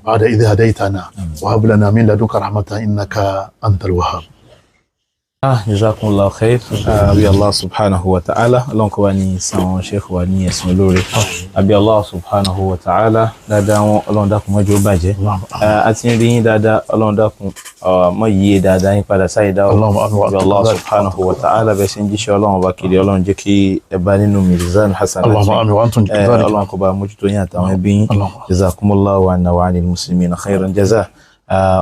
ba'da idh hadaytana wa hab lana min ladunka rahmatan innaka antal wahhab. Jazakumullahu khair. Àbí Allah subhanahu wa ta'ala, ọlọ́run kó bá ní san àwọn sheikh wa ní ẹ̀san olóore. Àbí Allah subhanahu wa ta'ala, dáadáa wọn, ọlọ́run dákun má jẹ́ ó bàjẹ́. A ti ń rí yín dáadáa, ọlọ́run dákun má yíye dáadáa yín padà sáyé dáwọ́. Àbí Allah subhanahu wa ta'ala, bẹ́ẹ̀ ṣe ń jíṣẹ́ ọlọ́run bá kiri, ọlọ́run jẹ́ kí ẹ bá nínú mizan hasanat. Ọlọ́run kó bá mójútó yín àtàwọn ẹbí yín. Jazakumullahu anna wa anil muslimina khairan jaza.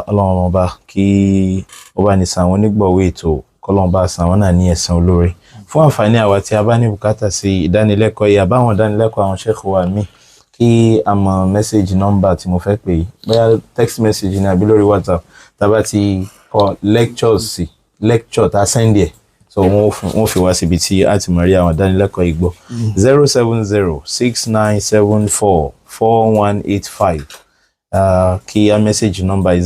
Ọlọ́run ọba kí ó bá ní san àwọn onígbọ̀wé ètò, kọlọ́n bá san wọn náà ní ẹ̀san olóore. Fún àǹfààní àwa tí a bá ní bùkátà sí ìdánilẹ́kọ̀ọ́ yìí àbáwọn ìdánilẹ́kọ̀ọ́ àwọn sheikh wa mi, kí a mọ mẹ́sẹ̀gì nọ́mbà tí mo fẹ́ pè yìí, bóyá text message ní àbí lórí WhatsApp, tá a bá ti kọ lectures sí lecture tá a send ẹ̀, so wọ́n fi wá síbi tí a ti mọ̀ rí àwọn ìdánilẹ́kọ̀ọ́ yìí gbọ́. 07069744185. Kí a mẹ́sẹ̀gì nọ́mbà yìí,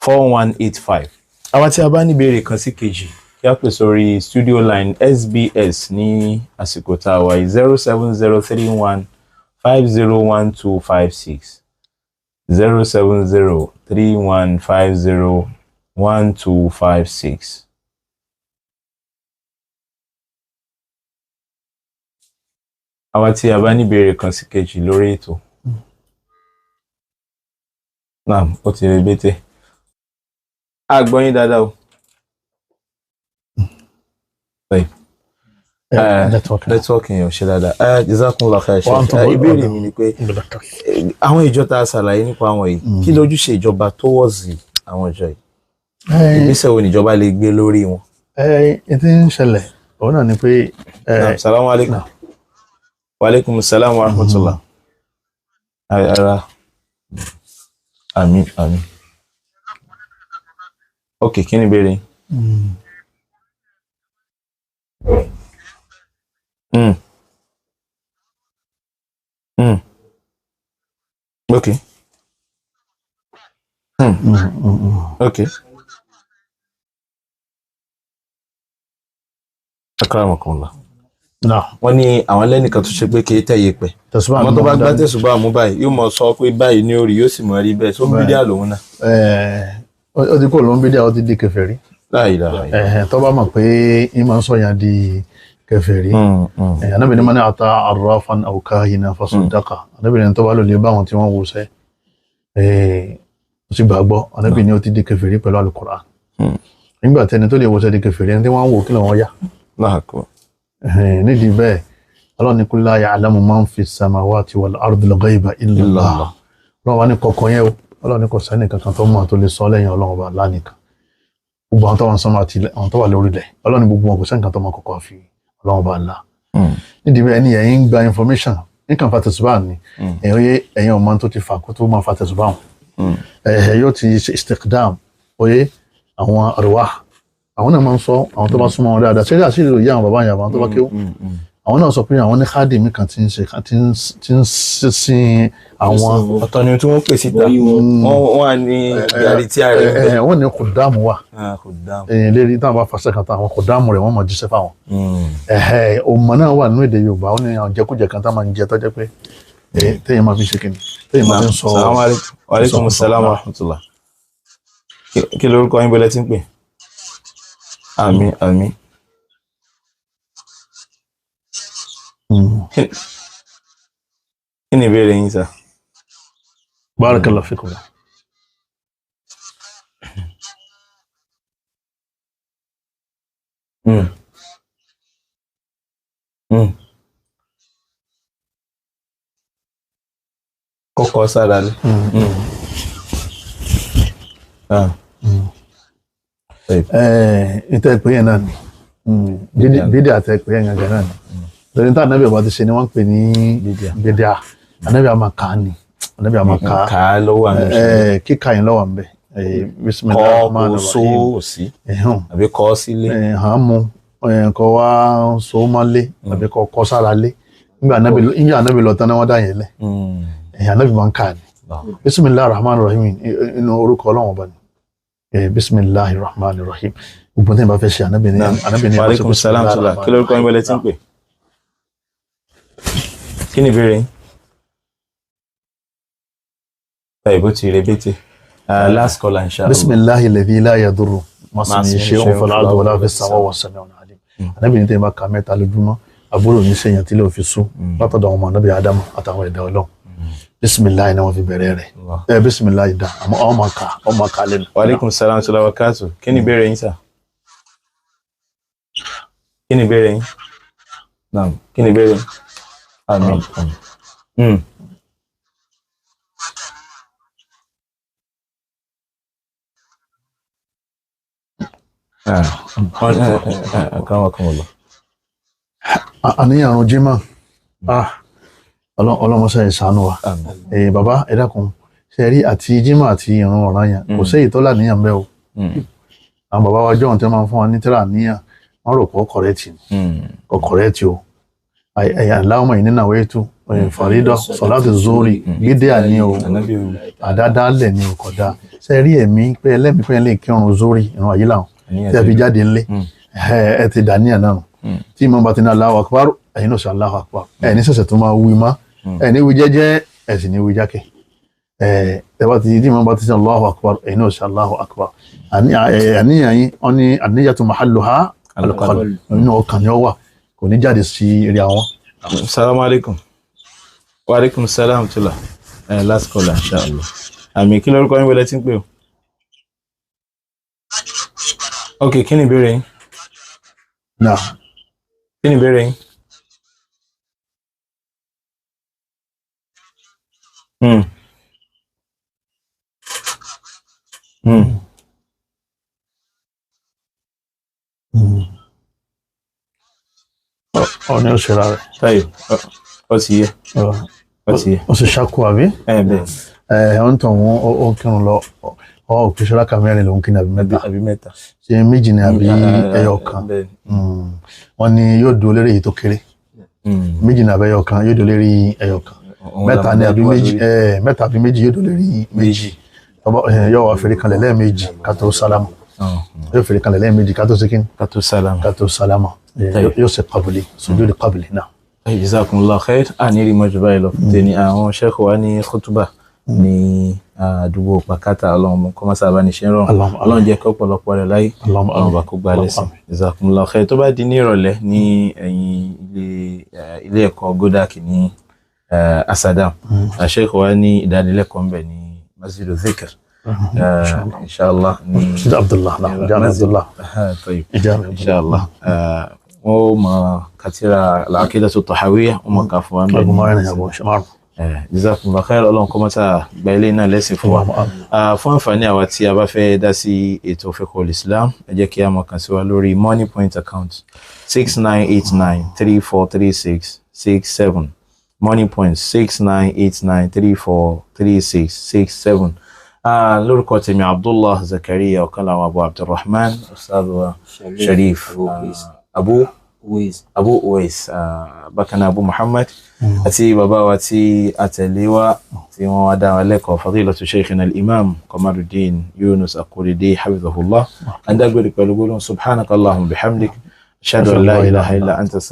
07069744185. Àwa tí a bá ní ìbéèrè kan sí kejì, kí a pè sórí studio line SBS ní àsìkò tá a wà yìí, 07031501256, 07031501256. Àwa tí a bá ní ìbéèrè kan sí kejì lórí ètò. Naam, ó ti rebete. A gbọ́ yín dáadáa o. Nẹ́tíwọ́ọ̀kì yẹn ò ṣe dáadáa. Jazakumullahu khair. Ìbéèrè mi ni pé àwọn ìjọ tá a ṣàlàyé nípa àwọn yìí, kí lójúṣe ìjọba towards àwọn ìjọ yìí? Ìgbésẹ̀ wo níjọba lè gbé lórí wọn? Ẹ ti ń ṣẹlẹ̀, òun náà ni pé. Salamu alaikum. Wa alaikum salam wa rahmatullah. Ara. Àmín, àmín. Ok, kí ni ìbéèrè? Ok. Ok. Akramakumullah. Wọ́n ní àwọn lẹ́nìkan tó ṣe pé kì í tẹ̀yẹ pẹ̀. Àwọn tó bá gbá tẹ̀sùbá mú báyìí, yóò mọ̀ sọ pé báyìí ní orí, yóò sì mọ̀ rí bẹ́ẹ̀. Tó ń bídíà lòun náà. Ó ti kó ló ń bídíà, ó ti di kèfèrí. La ilaha illallah. Tó bá mọ̀ pé ń máa ń sọ yẹn di kèfèrí. Ànábì ní man ata arrafan aw kahina fasaddaqa. Ànábì ní tó bá lò lè bá àwọn tí wọ́n wòṣẹ́ ó sì gbàgbọ́. Ànábì ní ó ti di kèfèrí pẹ̀lú Al-Qur'an. Nígbà tẹni tó lè wòṣẹ́ di kèfèrí, ẹni tí wọ́n ń wò kí lọ́wọ́ yá. Allahu akbar. Nídìí bẹ́ẹ̀, Ọlọ́run ní kul la ya'lamu man fi samawati wal ardi al-ghayba illa Allah. Ọlọ́run wá ní kọ̀ọ̀kan yẹn o, Ọlọ́run ní kò sẹ́ni kankan tó mọ̀ tó lè sọ lẹ́yìn Ọlọ́run ọba lánìkan. Gbogbo àwọn tó wà ń sánmà àti àwọn tó wà lórí ilẹ̀, Ọlọ́run ní gbogbo wọn kò sẹ́ni kan tó mọ̀ kọ̀ọ̀kan fi Ọlọ́run ọba ńlá. Nídìí bẹ́ẹ̀, ẹni yẹn ń gba information nǹkan fa tẹ̀sùbá ni ẹ̀yin ọmọ tó ti fà kó tó máa fa tẹ̀sùbá wọn. Yóò ti ṣe istiqdam oyé àwọn àrùwá, àwọn náà máa ń sọ àwọn tó bá súnmọ́ wọn dáadáa ṣé àṣírí òye àwọn bàbá yẹn, àwọn tó bá kéwú, àwọn náà sọ pé àwọn ní káàdì mi kan tí ń ṣe tí ń sin àwọn. Ọ̀tọ̀ ni tí wọ́n pè síta, wọ́n wà ní gàrí tí a rẹ̀ ń bẹ̀. Wọ́n ní kùdámù wà lérí táwọn bá fàṣẹ kan tán, àwọn kùdámù rẹ̀ wọ́n mọ̀ jíṣẹ́ fáwọn. Ọmọ náà wà nínú èdè Yorùbá, wọ́n ní àwọn jẹkújẹ kan tá máa ń jẹ tọ́jẹ́ pé téèyàn máa fi ṣe kíni, téèyàn máa fi ń sọ. Wa alaikum salaam wa rahmatullah. Kí lorúkọ yín, bọ́lẹ̀ tí ń pè? Àmín àmín. Kí ni ìbéèrè yín sà? Barakallahu fikum. Kọ́kọ́ sára lé. Ìtẹ́ ìpè yẹn náà ni bídí àtẹ ìpè yẹn gangan náà ni. Lórí tá ànábì ọba ti ṣe ni wọ́n ń pè ní bídíà. Ànábì àmà kà á ni, ànábì àmà kà á. Kà á lọ́wọ́ àmì ìṣẹ̀lẹ̀. Kíkà yẹn lọ́wọ́ àmì bẹ́ẹ̀. Kọ́ kó so sí àbí kọ́ sílé. Hàn mú kọ́ wá so má lé àbí kọ́ kọ́ sára lé. Nígbà ànábì lọ tán ni wọ́n dá yẹn lẹ̀. Ànábì máa ń kà ní. Bismillahir Rahmanir Rahim, inú orúkọ Ọlọ́run ọba ni. Bismillahir Rahmanir Rahim. Gbogbo tí n bá fẹ́ ṣe ànábì ní ànábì ní. Wa alaikum salam tula. Kí lórúkọ yín, bọ́lẹ̀ tí ń pè? Kí ni ìbéèrè yín? Báyìí bó ti rebete. Last caller inshallah. Bismillahi alladhi la yadurru ma'a ismihi shay'un fil ardi wala fis samaa'i wa huwa as-sami'ul 'alim. Ànábì ní tẹ́yìn bá ka mẹ́ta lójúmọ́, àbúrò ní sèyàn tí lè fi sún látọ̀dọ̀ àwọn ọmọ ànábì Ádámù àtàwọn ẹ̀dá Ọlọ́run. Bisimilayi náà wọ́n fi bẹ̀rẹ̀ rẹ̀. Bisimilayi da àmọ́ ọmọ ká ọmọ ká lẹ́nu. Wa alaikum salam tula wa barakatuh. Kí ni ìbéèrè yín sà? Kí ni ìbéèrè yín? Naam, kí ni ìbéèrè yín? Àmín. Àníyàn àrùn jimá, ọlọ́mọṣẹ́ ìṣàánú wa. Bàbá ẹ dákun, ṣe rí àti jimá àti ìrun ọ̀ranyàn kò séyìí tó láníyàn bẹ́ẹ̀ o. Àwọn bàbá wa jọ̀hún tí wọ́n máa ń fún wa ní tíra àníyàn, wọ́n rò pé ó kọ̀rẹ́tì kò kọ̀rẹ́tì o. Aláwọ̀ yìí nínú àwọn ètò ìfàrídọ́ sọ̀láàtì zórí gídé àní o, àdádálẹ̀ ni o, kódà. Ṣe rí ẹ̀mí pé ẹlẹ́mìí pé ẹ lè kírun zórí ìrun àyílà tí a fi jáde ńlé, ẹ ti dàníyàn náà. Tí ìmọ̀ bá ti ní Allahu Akbar, ẹ̀yin náà sọ Allahu Akbar, ẹ̀ ní sẹ̀sẹ̀ tó máa wí má, ẹ̀ ní wí jẹ́jẹ́, ẹ̀ sì ní wí jákè. Ẹ̀ bá ti tí ìmọ̀ bá ti sọ Allahu Akbar, ẹ̀yin náà sọ Allahu Akbar. Àníyàn yín wọ́n ní an-niyyatu mahalluha al-qalb, inú ọkàn ni ó wà, kò ní jáde sí eré àwọn. Salamu alaikum. Wa alaikum salam tula. Last caller inshallah. Àmì, kí lórúkọ yín, wọlé tí ń pè o? Ok, kí ni ìbéèrè yín? Náà. Kí ni ìbéèrè yín? Ọ ní òṣèré rẹ̀. Táyọ̀, ọ ti yé. Ọ ti yé. Ó sì ṣàkó àbí? Ẹ bẹ́ẹ̀. Ẹ ń tàn wọ́n, ó kírun lọ, ọ òkè ṣọlá mẹ́rin lòún kí ni àbí mẹ́ta? Àbí mẹ́ta. Ṣé méjì ni àbí ẹyọ kan? Wọ́n ní yóò dúró lérí èyí tó kéré. Méjì ni àbí ẹyọ kan, yóò dúró lérí ẹyọ kan. Mẹ́ta ni àbí méjì, mẹ́ta àbí méjì, yóò dúró lérí méjì. Yóò wá fèrè kanlẹ̀ lẹ́ẹ̀mejì ká tó sálámù. Yóò fèrè kanlẹ̀ lẹ́ẹ̀mejì ká tó síkín. Ká tó sálámù. Ká tó sálámù. Yóò ṣe qabli, sujudi qabli náà. Jazakumullahu khair. A ní rí mọ́jú báyìí lọ fún tèmi. Àwọn sheikh wa ní khutuba ní àdúgbò Pàkátà. Ọlọ́run kó má sábà ní ṣe ń rọrùn. Allahumma amin. Ọlọ́run jẹ́ kí ọ̀pọ̀lọpọ̀ rẹ̀ láyé. Allahumma Ọlọ́run amin. bá kó gba lẹ́sìn. Jazakumullahu khair. Tó bá di ní ìrọ̀lẹ́ ní ẹ̀yìn ilé ẹ̀kọ́ Godak ní Asadam, Sheikh wa ní ìdánilẹ́kọ̀ọ́ ńbẹ̀ ní Masjidu Dhikr, inshallah ní Masjid Abdullah, naam, Jami Abdullah. Tayyib. Jami Abdullah. Inshallah, wọ́n mọ katira al-Aqidatu Tahawiyya, wọ́n mọ ká fún wa ńbẹ̀ Aago ní márùn-ún àbọ̀ márùn-ún. Jazakumullahu khair. Ọlọ́run kó mọ́tà gba ilé náà lẹ́sìn fún wa. Allahumma amin. Fún àǹfààní àwa tí a bá fẹ́ dá sí ètò Fiqhul Islam, ẹ jẹ́ kí a máa kàn sí wa lórí Money Point account 6989343667, Money Point 6989343667. Lórúkọ tèmi, Abdullah Zakaria, ọ̀kan làwọn Abu Abdulrahman, Ustaz wa Sharif, Abu Uwais. Abu Uwais. Abu Uwais, bákan náà Abu Muhammad, àti bàbá wa tí a tẹ̀lé wa tí wọ́n wá dá wa lẹ́kọ̀ọ́, Fadilatu Sheikhina al-Imam Qamaruddin Yunus Akorede hafidhahullah. An dágbére pẹ̀lú gbólóhùn subhanaka Allahumma bihamdik, ashhadu an la ilaha illa anta.